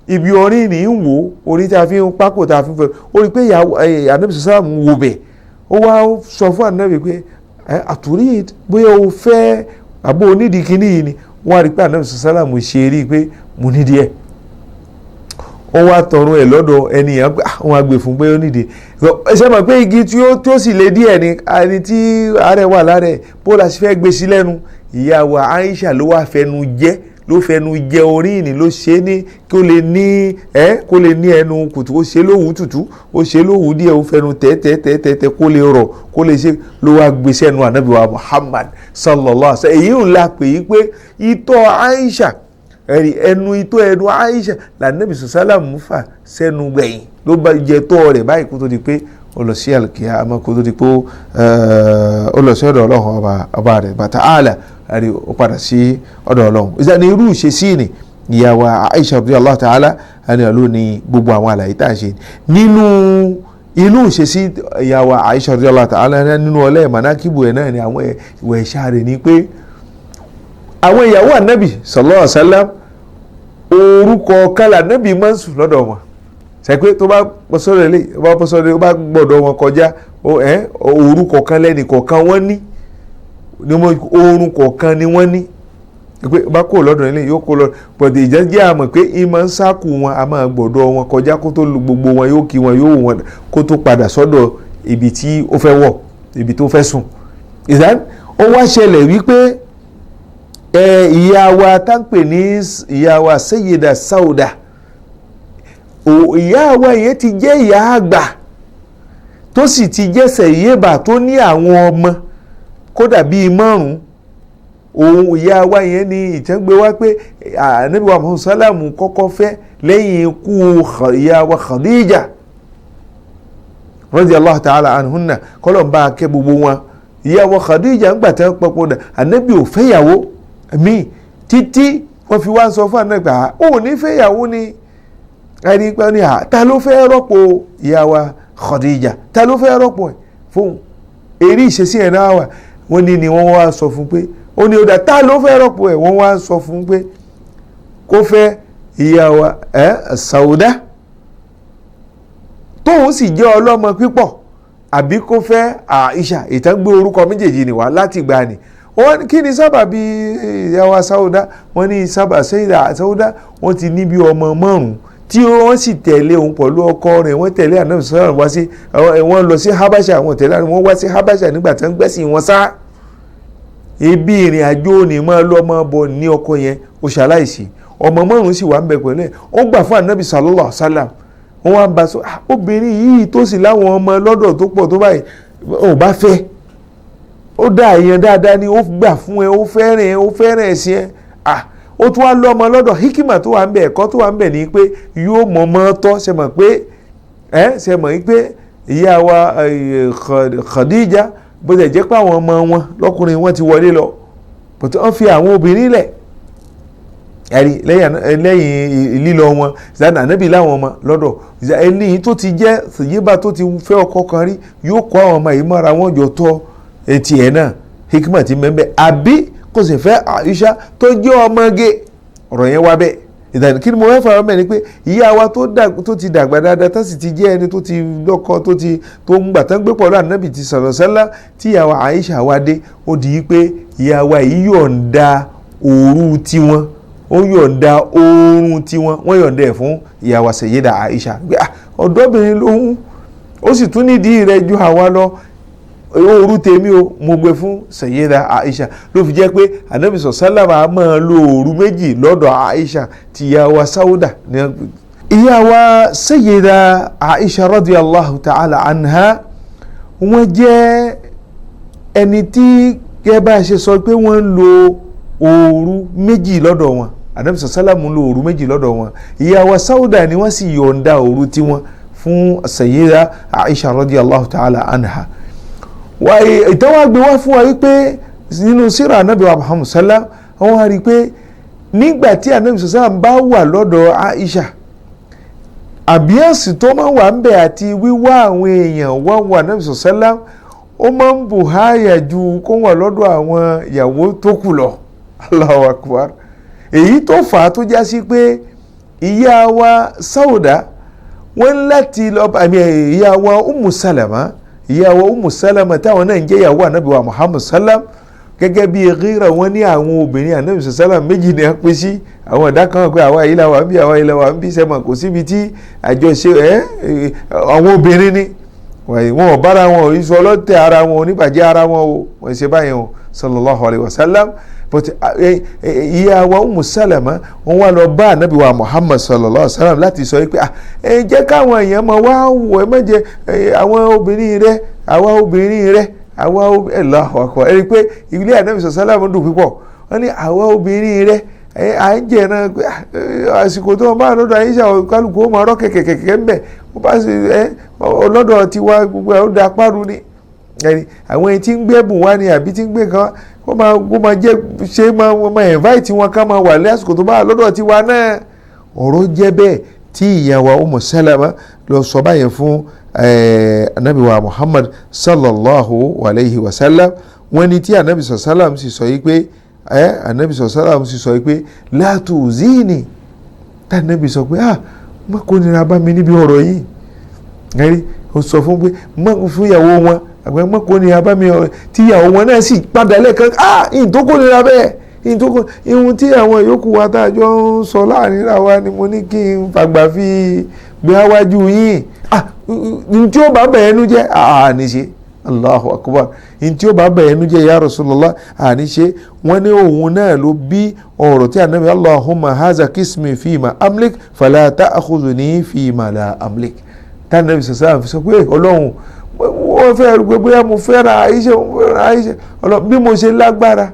C: ibi orí ní ń wò orí tá a fi ń pákó tá a fi ń fẹ́, ó rí pé Ànábì sàlámù ń wo bẹ̀. Ó wá sọ fún Ànábì pé àtúrí bóyá o fẹ́ àbó onídìí kínní yìí ni. Wọ́n á rí pé Ànábì sàlámù ṣe rí i pé mo nídìí ẹ̀. Ó wá tọrọ ẹ lọ́dọ̀ ẹnìyàn pé àwọn àgbè fún pé ó nídìí ṣe mọ̀ pé igi tí ó sì lé díẹ̀ ni ẹni tí àárẹ̀ wà lára ẹ̀ bó la ṣe fẹ́ gbé sí lẹ́nu. Ìyàwó Aisha ló wá fẹnu jẹ, ló fẹnu jẹ orí ìní ló ṣe ní kó lè ní kó lè ní ẹnu kùtù, ó ṣe lówùú tútù, ó ṣe lówùú díẹ̀, ó fẹnu tẹ́tẹ́tẹ́tẹ́ kó lè rọ̀ kó lè ṣe ló wá gbé sẹ́nu Ànábì wa Muhammad sallallahu alaihi wasallam. Èyí ń la pè é pé ìtọ̀ Aisha ẹ̀rí ẹnu itọ́ ẹnu Aisha lànàbì sàlámù fà sẹ́nu gbẹ̀yìn ló bá jẹ tọ́ rẹ̀ báyìí kó tó di pé ó lọ sí àlùkìyámà, kó tó di pé ó lọ sí ọ̀dọ̀ Ọlọ́run ọba rẹ̀ bàtà àlà ẹ̀rí ó padà sí ọ̀dọ̀ Ọlọ́run. Ìsàní irú ìṣesí ni Ìyá wa Aisha radiyallahu ta'ala anha ló ní gbogbo àwọn àlàyé tá à ń ṣe nínú inú ìṣesí ìyá wa Aisha radiyallahu ta'ala nínú ọlẹ́ manakibu ẹ̀ náà ni àwọn ìwẹ̀ ẹ̀ṣá rẹ̀ ni pé àwọn ìyàwó ànábì sallallahu alaihi wasallam orúkọ kálá ànábì máa ń sùn lọ́dọ̀ wọn. Sẹ́pẹ́ tó bá bọ́ sọ́dọ̀ ilé, tó bá bọ́ sọ́dọ̀, ó bá gbọ́dọ̀ wọn kọjá, orúkọ kan lẹ́nì kọ̀ọ̀kan wọ́n ní, oorun kọ̀ọ̀kan ni wọ́n ní. Pé bá kó lọ́dọ̀ ilé yóò kó lọ́dọ̀ pọ̀tẹ́ ìjẹ́jẹ́ àmọ̀ pé ìmọ̀ ń sáàkù wọn, a máa gbọ́dọ̀ wọn kọjá kó tó lu gbogbo wọn, yóò kí wọn, yóò wọn kó tó padà sọ́dọ̀ ibi tí ó fẹ́ wọ̀, ibi tó fẹ́ sùn. Ìdán ó wá ṣẹlẹ̀ wípé ìyá wa táǹpẹ̀ ní ìyá wa Sayyida Sauda, ìyá wa yẹn ti jẹ́ ìyá àgbà tó sì ti jẹ́ sẹ̀yẹ́bà tó ní àwọn ọmọ kódà bíi márùn-ún. Òun ìyá wa yẹn ni ìtẹ́gbẹ́ wá pé Ànábì wa Muhammad sálàmù kọ́kọ́ fẹ́ lẹ́yìn ikú ìyá wa Khadija radiyallahu ta'ala anhunna, kọ́lọ̀ ń bá a kẹ́ gbogbo wọn. Ìyá wa Khadija ń gbà tẹ́ pọpọ dà, Ànábì ò fẹ́yàwó mi títí wọ́n fi wá sọ fún Ànábì pé ó ní fẹ́yàwó ni ẹni pé ní à ta ló fẹ́ rọ́pò ìyá wa Khadija, ta ló fẹ́ rọ́pò ẹ̀ fóun. Eré ìṣesí ẹ̀ náà wà wọ́n ní ni wọ́n wá sọ fún pé ó ní ọ̀dà ta ló fẹ́ rọ́pò ẹ̀, wọ́n wá sọ fún pé kó fẹ́ ìyá wa Sauda tóun sì jẹ́ ọlọ́mọ pípọ̀, àbí kó fẹ́ Aisha. Ìtàn gbé orúkọ méjèèjì nìwá láti gbà ní. Wọ́n kí ni sábàbí ìyá wa Sauda? Wọ́n ní sábà Sauda wọ́n ti ní bí ọmọ márùn-ún tí wọ́n sì tẹ̀lé òun pẹ̀lú ọkọ rẹ̀, wọ́n tẹ̀lé Ànábì sọ́rọ̀ wá sí, wọ́n lọ sí Habasha, wọ́n tẹ̀lé wọ́n wá sí Habasha nígbà tí wọ́n gbẹ́sìn wọn sá. Ibi ìrìn àjò ni máa lọ máa bọ̀ ní ọkọ yẹn ó ṣaláìsí, ọmọ márùn-ún sì wà ń bẹ pẹ̀lú ẹ̀. Ó gbà fún Ànábì sallallahu alaihi wasallam, wọ́n wá ń bá sọ obìnrin yìí tó sì láwọn ọmọ lọ́dọ̀ tó pọ̀ tó báyìí ò bá fẹ́, ó dá èèyàn dáadáa ni, ó gbà fún ẹ, ó fẹ́ràn ẹ, ó fẹ́ràn ẹ sí ẹ. Ó tún wá lọ́mọ lọ́dọ̀. Hikima tó wà ń bẹ̀, ẹ̀kọ́ tó wà ń bẹ̀ ni pé yóò mọ̀ mọ́ tọ́. Ṣe mọ̀ pé ṣe mọ̀ pé ìyá wa Khadija bó ṣe jẹ́ pé àwọn ọmọ wọn lọ́kùnrin wọn ti wọlé lọ, bọ̀tí wọ́n fi àwọn obìnrin lẹ̀ ẹ̀rí lẹ́yìn lílọ wọn. Zana Ànábì láwọn ọmọ lọ́dọ̀ ẹni tó ti jẹ́ sèyíbà tó ti fẹ́ ọkọ kan rí, yóò kó àwọn ọmọ yìí mọ́ra wọn jọ tọ́ etí ẹ̀ náà. Hikima ti mẹ́mbẹ́ àbí kò sì fẹ́ Aisha tó jẹ́ ọmọge. Ọ̀rọ̀ yẹn wá bẹ́ẹ̀. Ìdàní kí ni mo fẹ́ fara mẹ́ ni pé ìyá wa tó ti dàgbà dáadáa, tó sì ti jẹ́ ẹni tó ti lọ́kọ, tó ti tó ń gbà tán gbé pọ̀lú Ànábì ti sọ̀rọ̀ sẹ́lá, tí ìyá wa Aisha wa dé, ó di pé ìyá wa yìí yọ̀ǹda òru tiwọn, ó yọ̀ǹda oorun tiwọn, wọ́n yọ̀ǹda ẹ̀ fún ìyá wa Sayyida Aisha. Ọ̀dọ́bìnrin lòun, ó sì tún nídìí rẹ̀ ju àwa lọ, òru tèmi o mo gbé fún Sayyida Aisha. Ló fi jẹ́ pé Ànábì sọ̀sálàmà máa lo òru méjì lọ́dọ̀ Aisha ti ìyá wa Sauda. Ìyá wa Sayyida Aisha radiyallahu ta'ala anha, wọ́n jẹ́ ẹni tí gẹ́gẹ́ bá a ṣe sọ pé wọ́n ń lo òru méjì lọ́dọ̀ wọn. Ànábì sọ̀sálàmù ń lo òru méjì lọ́dọ̀ wọn. Ìyá wa Sauda ni wọ́n sì yọ̀ǹda òru tiwọn fún Sayyida Aisha radiyallahu ta'ala anha. Ìtàn wá gbé wá fún wa wípé nínú síra Ànábì wa Muhammad sallam, wọ́n wá rí i pé nígbà tí Ànábì sallam bá wà lọ́dọ̀ Aisha, àbíyànsì tó máa ń wà ń bẹ̀ àti wíwá àwọn èèyàn wá wà Ànábì sallam, ó máa ń bù háyà ju kó wà lọ́dọ̀ àwọn ìyàwó tó kù lọ. Allahu Akbar. Èyí tó fà á tó já sí pé ìyá wa Sauda wọ́n láti lọ, àmì ìyá wa Ummu Salama, ìyàwó Umu Salama táwọn náà ń jẹ́ ìyàwó Ànábì wa Muhammad sallam, gẹ́gẹ́ bí rírà wọn ní àwọn obìnrin Ànábì sallam méjì ní a pín sí. Àwọn ọ̀dà kan pé àwa yìí la wà ń bí, àwa yìí la wà ń bí, sẹ́mọ̀ kò síbi tí àjọṣe àwọn obìnrin ni wọn ò bára wọn ò sọ ọlọ́tẹ̀ ara wọn oníbàjẹ́ ara wọn o, wọ́n ṣe báyìí o sallallahu alayhi wa sallam. But ìyàwó Umu Salama wọn wá lọ bá Ànábì wa Muhammad sallallahu alayhi wa sallam láti sọ pé ẹ jẹ́ káwọn èèyàn máa wá wò, ẹ má jẹ́ àwọn obìnrin rẹ, àwa obìnrin rẹ, àwa Allahu akbar. Ẹ rí i pé ilé Ànábì sallam dùn púpọ̀. Wọ́n ní àwa obìnrin rẹ à ń jẹ̀ràn pé àsìkò tó máa lọ́dọ̀ Aisha kálukú ó máa rọ́ kẹ̀kẹ̀kẹ̀kẹ̀ ń bẹ̀, ó bá sì lọ́dọ̀ tiwa gbogbo ẹ̀ ó da páru ni. Ẹni àwọn ẹni tí ń gbé ẹ̀bùn wá ni àbí tí ń gbé kan kó máa kó máa jẹ́ ṣe máa máa invite wọn ká máa wà lásìkò tó bá wà lọ́dọ̀ tiwa náà. Ọ̀rọ̀ jẹ́ bẹ́ẹ̀ tí ìyàwó Umu Salama lọ sọ báyẹn fún anabi wa Muhammad sallallahu alayhi wa sallam. Wọ́n ní tí anabi sallam sì sọ yìí pé anabi sallam sì sọ yìí pé la tuzini, tá anabi sọ pé ah, má kó nira bá mi níbi ọ̀rọ̀ yìí. Ẹ̀rí ó sọ fún pé má fún ìyàwó wọn àgbẹ̀ má kó nira bá mi ọ̀rọ̀ tí ìyàwó wọn náà sì padà lẹ́ẹ̀kan, ah, ìyìn tó kó nira bẹ́ẹ̀, ìyìn tó kó ihun tí àwọn yòókù wa tá a jọ ń sọ láàrin ra wa ni mo ní kí n fàgbà fi gbé wájú yín. Ah, n tí ó bá bẹ̀ ẹnu jẹ́ àní ṣe. Allahu akbar. N tí ó bá bẹ̀ ẹnu jẹ́ ya Rasulullah àní ṣe. Wọ́n ní òun náà ló bí ọ̀rọ̀ tí Ànábì Allahumma haza kismi fima amlik fala ta'khudhni fima la amlik, tánàbí sọ̀sọ́ sọ pé Ọlọ́run wọ́n fẹ́ rú pé bóyá mo fẹ́ ra Aisha, mo fẹ́ ra Aisha, Ọlọ́run bí mo ṣe lágbára,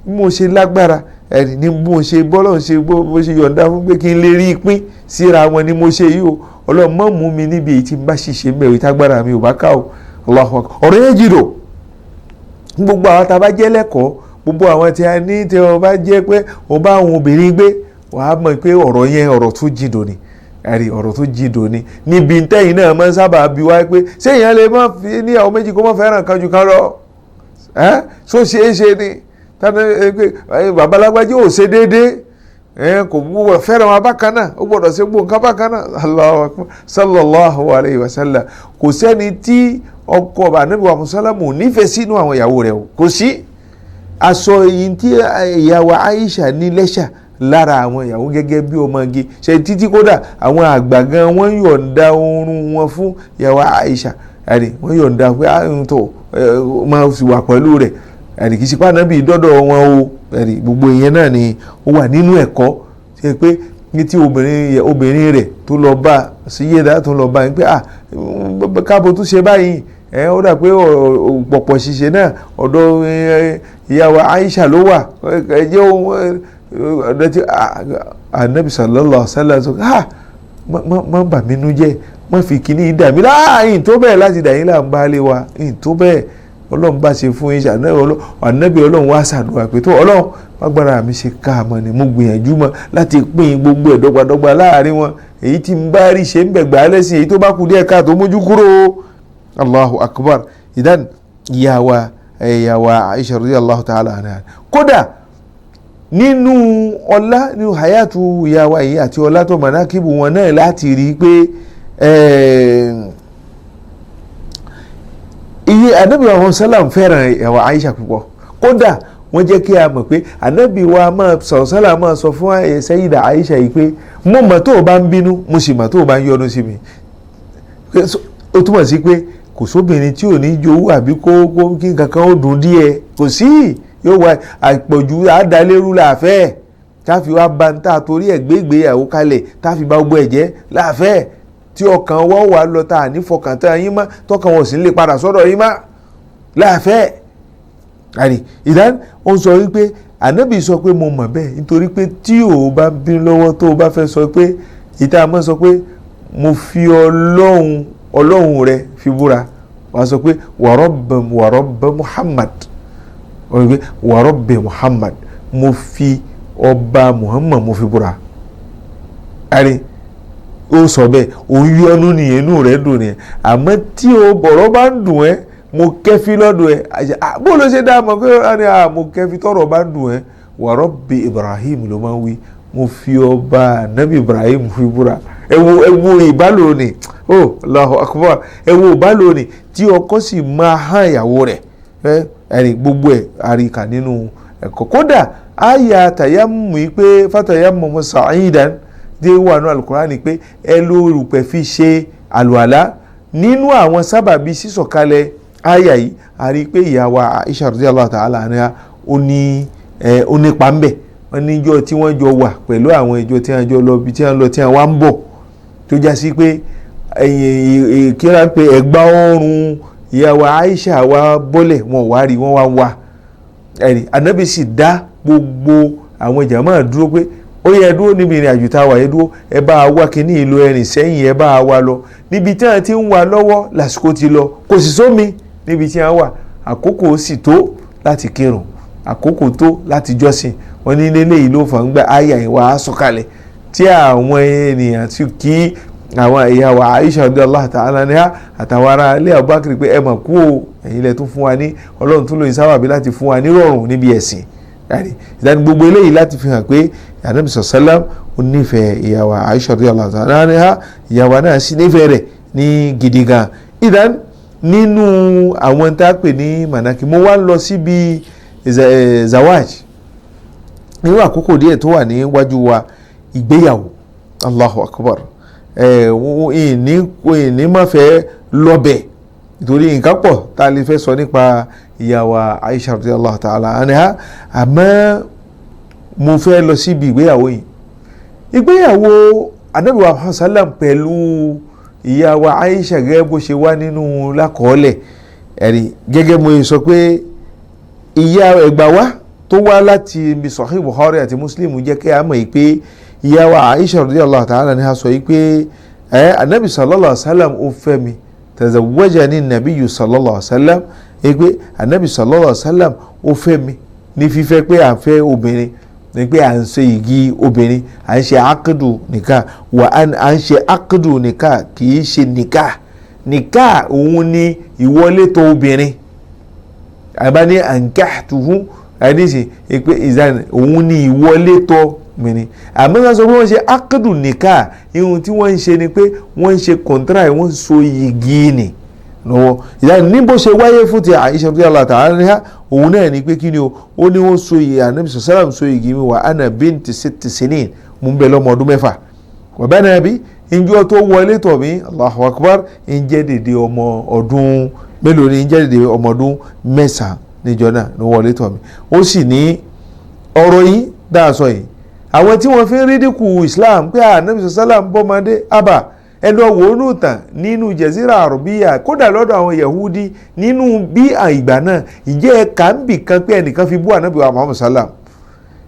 C: bí mo ṣe lágbára ẹni ní bí mo ṣe bọ́lọ̀ ṣe bó ṣe yọ̀ǹda fún pé kí n lè rí ìpín síra wọn ni mo ṣe yìí o. Ọlọ́run má mú mi níbi èyí tí n bá ṣiṣẹ́ mẹ́rin tágbára mi ò bá ká o. Allahu akbar. Ọ̀rọ̀ yẹn jìdò gbogbo àwọn tá a bá jẹ́ lẹ́kọ̀ọ́, gbogbo àwọn tí a ní tí o bá jẹ́ pé o bá àwọn obìnrin gbé, wàá mọ̀ pé ọ̀rọ̀ yẹn ọ̀rọ̀ tó jìdò ni. Ẹ̀rí ọ̀rọ̀ tó jìdò ni níbi tẹ́yìn náà máa ń sábà bi wá pé ṣé èèyàn lè má fi níyàwó méjì kó má fẹ́ràn kan jù kan lọ, ẹ́ ṣó ṣeé ṣe ni? Tani babalágbájé ò ṣe déédéé, kò gbọ́dọ̀ fẹ́ràn wọn bákan náà, ó gbọ́dọ̀ ṣe gbogbo nǹkan bákan náà. Allahu akbar sallallahu alayhi wa sallam. Kò sẹ́ni tí ọkọ Ànábì wa Mùsálàmù nífẹ̀ẹ́ sínú àwọn ìyàwó rẹ̀ o, kò sí. Aṣọ yìí tí ìyàwó Aisha ní lẹ́ṣà lára àwọn ìyàwó gẹ́gẹ́ bí ọmọge ṣe títí, kódà àwọn àgbà gan wọ́n yọ̀ǹda oorun wọn fún ìyàwó Aisha, ẹni wọ́n yọ̀ǹda pé tó máa sì wà pẹ̀lú rẹ̀, ẹni kì í ṣe pé Ànábì dọ́dọ̀ wọn o. Ẹni gbogbo ìyẹn náà ni ó wà nínú ẹ̀kọ́ ṣe pé ní tí obìnrin rẹ̀ tó lọ bá síyéda tó lọ bá yín pé ah, káàbọ̀ tó ṣe báyìí, ẹ ó dà pé pọ̀pọ̀ ṣiṣẹ́ náà ọ̀dọ̀ ìyàwó Aisha ló wà, ẹ jẹ́ ohun ọ̀dọ̀ tí Ànábì sallallahu alaihi wasallam sọ, ah, má bà mí nú jẹ́, má fi kíní dà mí láàyè tó bẹ́ẹ̀ láti dà yín là ń bá lé wa yín tó bẹ́ẹ̀. Ọlọ́run bá ṣe fún yín, Ànábì Ọlọ́run wá ṣàdúrà pé tó Ọlọ́run mágbára mi ṣe ká mọ́ ni mo gbìyànjú mọ́ láti pín gbogbo ẹ̀ dọ́gbadọ́gba láàrin wọn, èyí tí ń bá rí ṣe ń bẹ̀ gbà á lẹ́sìn, èyí tó bá kú díẹ̀ káàtó mójú kúrò. Allahu akbar. Ìdán ìyàwó Aisha radiyallahu ta'ala anha. Kódà nínú ọlá nínú hayatu ìyàwó yìí àti ọlá tó mọ̀nákìbù wọn náà láti rí i pé iye Ànábì wa sallam fẹ́ràn ìyàwó Aisha púpọ̀. Kódà wọ́n jẹ́ kí a mọ̀ pé Ànábì wa máa sọ̀rọ̀ sálà máa sọ fún Sayyida Aisha yìí pé mo mọ̀ tó o bá ń bínú, mo sì mọ̀ tó o bá ń yọnu sí mi. Ó túmọ̀ sí pé kò sóbìnrin tí ò ní jowú àbí kó kí nǹkan kan ó dùn díẹ̀, kò sí, yóò wá àpọ̀jù àdálérú làáfẹ́ táfi wá ba ń tà torí ẹ̀ gbégbéyàwó kalẹ̀ táfi bá gbogbo ẹ̀ jẹ́ láàfẹ́ tí ọkàn wọ́n wà lọ tá à ní fọkàn tán yín mọ́, tọkàn wọn ò sì ń lè padà sọ́dọ̀ yín mọ́ láàfẹ́. Àní ìdán ó ń sọ wípé Ànábì sọ pé mo mọ̀ bẹ́ẹ̀ nítorí pé tí o bá bínú lọ́wọ́ tó o bá fẹ́ sọ pé ìta mọ́ sọ pé mo fi Ọlọ́run Ọlọ́run rẹ fi búra, wàá sọ pé wa rabb Muhammad, wa rabb Muhammad, mo fi ọba Muhammad mo fi búra. Àní ó sọ bẹ́ẹ̀, òun yọnu nìyẹn, inú rẹ̀ dùn nìyẹn. Àmọ́ tí o bọ̀rọ̀ bá ń dùn ẹ́, mo kẹ́fí lọ́dún ẹ̀, bó ló ṣe dá mọ̀ pé mo kẹ́fí tọ́rọ̀ bá ń dùn ẹ́, wa rabbi Ibrahim ló máa ń wí, mo fi ọba Nabi Ibrahim fi búra. Ẹ wo ìbálò ni, oh Allahu akbar, ẹ wo ìbálò ni tí ọkọ sì máa hàn ìyàwó rẹ̀, ẹ̀rìn gbogbo ẹ̀ àríkà nínú ẹ̀kọ́. Kódà àyà tàyámù yìí pé fatayammamu sa'idan dé wà ní Al-Qur'ani pé ẹ ló rùpẹ̀ fi ṣe àlùalá. Nínú àwọn sábàbí sísọ̀kalẹ̀ àyà yìí a rí pé ìyàwó Aisha radiyallahu ta'ala anha ó ní ó nípa ń bẹ̀. Wọ́n ní ìjọ tí wọ́n jọ wà pẹ̀lú àwọn ìjọ tí wọ́n jọ lọ bí tí wọ́n lọ tí wọ́n wá ń bọ̀, tó já sí pé kíra pé ẹ̀gbà ọrùn ìyàwó Aisha wa bọ́lẹ̀, wọn wá rí wọn wá wá ẹ̀rí. Ànábì sì dá gbogbo àwọn jàmáà dúró pé ó yẹ dúró níbi ìrìn àjò tá a wà yẹ dúró, ẹ bá a wá kíní ìlú ẹrìn sẹ́yìn, ẹ bá a wá lọ níbi tí wọ́n ti ń wá lọ́wọ́ lásìkò ti lọ, kò sì sómi Níbi tí wọ́n wà, àkókò sì tó láti kírun, àkókò tó láti jọ́sìn. Wọ́n ní lélẹ́yìí ló fà ń gbà àyà ìwà sọ̀kalẹ̀ tí àwọn ènìyàn ti kí àwọn ìyàwó Aisha radiyallahu ta'ala anha àtàwọn ará ilé Abubakar pé ẹ mà kú o, ẹ̀yin lẹ tún fún wa ní Ọlọ́run tún lóyún sábàbí láti fún wa ní rọrùn níbi ẹ̀sìn. Ìdáni gbogbo eléyìí láti fi hàn pé Ànábì sallam ó nífẹ̀ẹ́ ìyàwó Aisha radiyallahu ta'ala anha, ìyàwó náà sì nífẹ̀ẹ́ rẹ̀ ní gidi gan. Ìdán nínú àwọn tá a pè ní manaki, mo wá lọ síbi zawaj nínú àkókò díẹ̀ tó wà níwájú wa, ìgbéyàwó. Allahu akbar. Ìní má fẹ́ lọ́bẹ̀ nítorí nǹkan pọ̀ tá a lè fẹ́ sọ nípa ìyàwó Aisha radiyallahu ta'ala anha, àmọ́ mo fẹ́ lọ síbi ìgbéyàwó yìí. Ìgbéyàwó Ànábì wa Muhammad sallam pẹ̀lú ìyàwó Aisha gẹ́gẹ́ bó ṣe wá nínú lákọọ́lẹ̀ ẹ̀rí, gẹ́gẹ́ mo sọ pé ìyá ẹgbà wá tó wá láti ibi Sahih Bukhari àti Muslim jẹ́ kí a mọ̀ pé ìyàwó Aisha radiyallahu ta'ala anha sọ yìí pé Ànábì sallallahu alaihi wasallam ó fẹ́ mi, tazawwajani nabiyyu sallallahu alaihi wasallam, pé Ànábì sallallahu alaihi wasallam ó fẹ́ mi ní fífẹ́ pé à ń fẹ́ obìnrin, ní pé à ń ṣe igi obìnrin, à ń ṣe akudu nìka, wà á ń ṣe akudu nìka, kì í ṣe nìka. Nìka òun ni ìwọlé tọ̀ obìnrin, àbá ní ankahtuhu àdìsí pé ìzàn òun ni ìwọlé tọ̀ obìnrin. Àmọ́ wọ́n sọ pé wọ́n ṣe akudu nìka, ihun tí wọ́n ń ṣe ni pé wọ́n ń ṣe kọ̀ǹtàrà, wọ́n ń so igi nì lọ́wọ́. Ìyá ní bó ṣe wáyé fún ti Aisha radiyallahu ta'ala anha, òun náà ni pé kí ni o, ó ní wọ́n so igi, Ànábì sallam so igi mi wà ana binti sitti sinin, mo ń bẹ lọ́mọ ọdún 6. Wà bá náà bí njọ́ tó wọlé tọ̀ mí, Allahu akbar, ń jẹ́ dèdè ọmọ ọdún mélòó ni, ń jẹ́ dèdè ọmọ ọdún 9 níjọ́ náà ló wọlé tọ̀ mí. Ó sì ní ọ̀rọ̀ yìí dáa sọ yìí, àwọn tí wọ́n fi ń rídìkù Islam pé Ànábì sallam bọ́mọdé àbà ẹnu ọwọ́ onútàn nínú jẹ̀zíra àrọ̀bíyà, kódà lọ́dọ̀ àwọn Yahudi nínú bí ìgbà náà ìjẹ́ ẹ̀ka ń bì kan pé ẹnìkan fi bú Ànábì wa Muhammad sallam,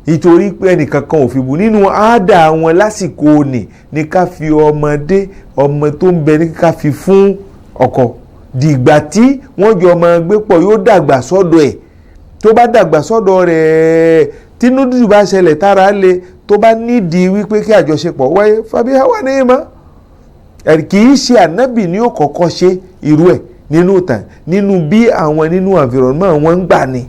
C: ìtorí pé ẹnìkan kan ò fi bú nínú àádá wọn lásìkò òní ní ká fi ọmọdé, ọmọ tó ń bẹ ní ká fi fún ọkọ dìgbà tí wọ́n jọ ọmọ gbé pọ̀, yóò dàgbà sọ́dọ̀ ẹ̀. Tó bá dàgbà sọ́dọ̀ rẹ̀, tínú dúdú bá ṣẹlẹ̀ tára le, tó bá nídìí wípé kí àjọṣepọ̀ wáyé, fàbí hawa ní ìmọ̀ kì í ṣe Ànábì ní ó kọ́kọ́ ṣe irú ẹ̀ nínú ìtàn, nínú bí àwọn nínú environment wọn ń gbà ní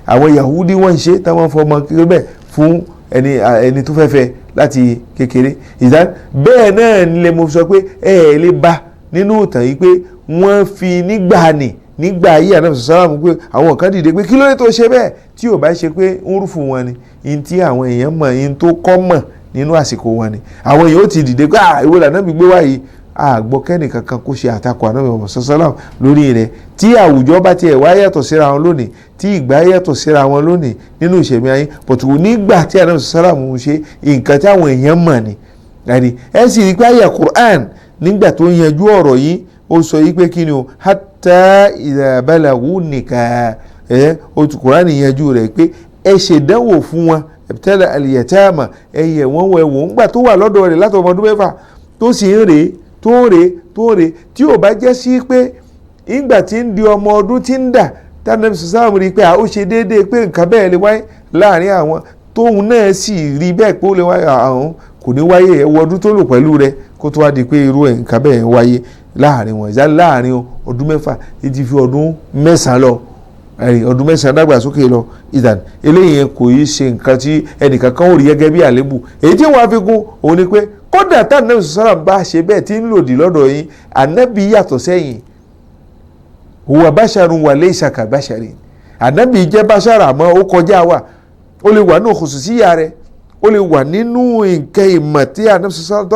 C: àwọn Yahudi wọ́n ń ṣe táwọn fọmọ kékeré bẹ́ẹ̀ fún ẹni tó fẹ́ fẹ́ láti kékeré. Ìdá bẹ́ẹ̀ náà ni mo sọ pé ẹ lè bá nínú ìtàn yìí pé wọ́n fi nígbà ní nígbà ayé Ànábì sàlámù pé àwọn kan dìde pé kí ló dé tó ṣe bẹ́ẹ̀, tí ò bá ṣe pé ń rúfù wọn ni in tí àwọn èèyàn mọ̀, in tó kọ́ mọ̀ nínú àsìkò wọn ni àwọn èèyàn ó ti dìde pé ìwé l'Ànábì gbé wáyìí, àgbọ̀ kẹ́nì kankan kó ṣe àtakò Ànábì Muhammad sallam lórí rẹ̀. Tí àwùjọ bá tiẹ̀ wá yàtọ̀ síra wọn lónìí, tí ìgbà yàtọ̀ síra wọn lónìí nínú ìṣẹ̀mí ayé, pọ̀tù nígbà tí Ànábì sallam ń ṣe nǹkan tí àwọn èèyàn mọ̀ ni. Ẹ sì rí pé àyà Qur'an nígbà tó yanjú ọ̀rọ̀ yìí, ó sọ yìí pé kí ni o, hatta idha balagu nikah, ó ti Qur'an yanjú rẹ̀ pé ẹ ṣèdánwò fún wọn, ibtala al-yatama, ẹ̀yẹ̀ wọ́n wẹ̀ wọ́n ńgbà tó wà lọ́dọ̀ rẹ̀ látọmọ ọdún 6 tó sì ń rèé tó ń rè tó ń rè, tí ò bá jẹ́ sí pé ìgbà tí ń di ọmọ ọdún tí ń dà tánàbí sàlámù rí i pé ó ṣe déédéé pé nǹkan bẹ́ẹ̀ lè wáyé láàrin àwọn, tóun náà sì rí bẹ́ẹ̀ pé ó lè wáyé, àwọn kò ní wáyé ẹwọ ọdún tó lò pẹ̀lú rẹ̀ kó tó wá di pé irú ẹ̀ nǹkan bẹ́ẹ̀ wáyé láàrin wọn. Ìjà láàrin ọdún 6 títí fi ọdún 9 lọ, ọdún 9 dàgbàsókè lọ. Ìdàn eléyìí kò yí ṣe nǹkan tí ẹnìkan kan ò rí gẹ́gẹ́ bí àlébù. Èyí tí wọ́n á fi kún òun ni pé kódà tá Ànábì sàlám bá ṣe bẹ́ẹ̀ tí ń lòdì lọ́dọ̀ yín, Ànábì yàtọ̀ sẹ́yìn. Huwa basharun wa laysa ka basharin. Ànábì jẹ́ báṣára àmọ́ ó kọjá wa, ó lè wà ní khususiyya rẹ̀, ó lè wà nínú nǹkan ìmọ̀ tí Ànábì sàlám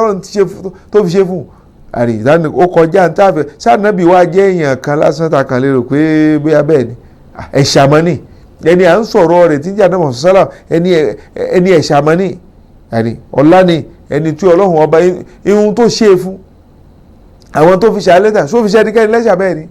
C: tó fi ṣe fún àrí ó kọjá ní táàfẹ́. Sànábì wa jẹ́ èèyàn kan lásán ta kan lérò pé bóyá bẹ́ẹ̀ ni ẹ̀ṣàmọ́ ni ẹni à ń sọ̀rọ̀ rẹ̀ tí ń jẹ́ Ànábì sàlám, ẹni ẹ̀ṣàmọ́ ni àrí ọ̀la ni ẹni tí Ọlọ́run ọba ihun tó ṣe fún àwọn tó fi ṣàlẹ́tà só fi ṣẹ́nikẹ́ni lẹ́ṣà bẹ́ẹ̀ ni.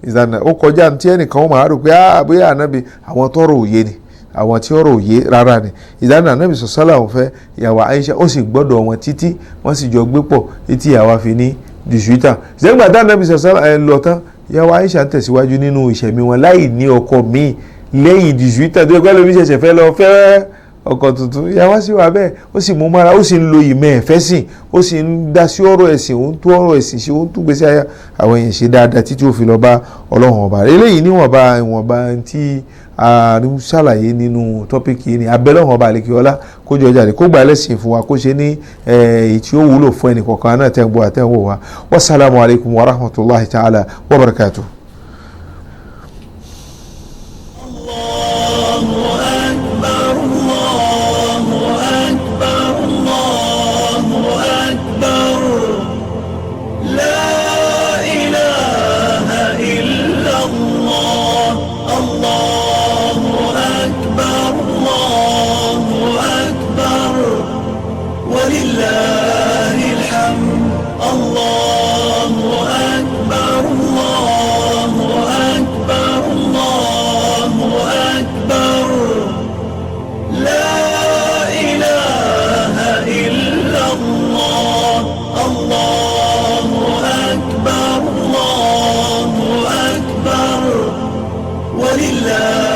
C: Ìdáná ó kọjá tí ẹnìkan ó máa rò pé bóyá Ànábì àwọn tọrọ òye ni, àwọn tí ọ̀rọ̀ òye rárá ni. Ìdáná Ànábì sọ̀sálà òun fẹ́ ìyàwó Aisha, ó sì gbọ́dọ̀ wọn títí wọ́n sì jọ gbé pọ̀ títí ìyàwó fi ní dìṣútà. Ìṣẹ́gbà tá Ànábì sọ̀sálà ẹ lọ tán, Ìyàwó Aisha ń tẹ̀síwájú nínú ìṣẹ̀mí wọn láì ní ọkọ míì lẹ́yìn dìṣúítà tó yẹ pé lómi ṣẹ̀ṣẹ̀ fẹ́ lọ fẹ́ ọkọ tuntun. Ìyàwó sì wà bẹ́ẹ̀, ó sì mú mára, ó sì ń lo ìmọ̀ ẹ̀fẹ́ sìn, ó sì ń dá sí ọ̀rọ̀ ẹ̀sìn, ó ń tú ọ̀rọ̀ ẹ̀sìn ṣe, ó ń tú gbèsè ayé àwọn èèyàn ṣe dáadáa títí ó fi lọ bá Ọlọ́run ọba. Eléyìí níwọ̀nba ìwọ̀nba tí a ń ṣàlàyé nínú tọ́píkì yìí ni abẹ́lẹ́wọ̀n ọba àlekíọ́lá kó jọ jáde, kó gbà lẹ́sìn fún wa, kó ṣe ní èyí tí ó wúlò fún ẹnì kọ̀ọ̀kan náà tẹ́ ń gbọ́ àtẹ́ ń wò wá. Wasalaamu alaykum wa rahmatulahi ta'ala wa barakatuh.
B: الله أكبر، الله أكبر، الله أكبر، لا إله إلا الله، الله أكبر، الله أكبر، ولله الحمد، الله أكبر، الله أكبر، الله أكبر، لا إله إلا الله، الله أكبر، الله أكبر، ولله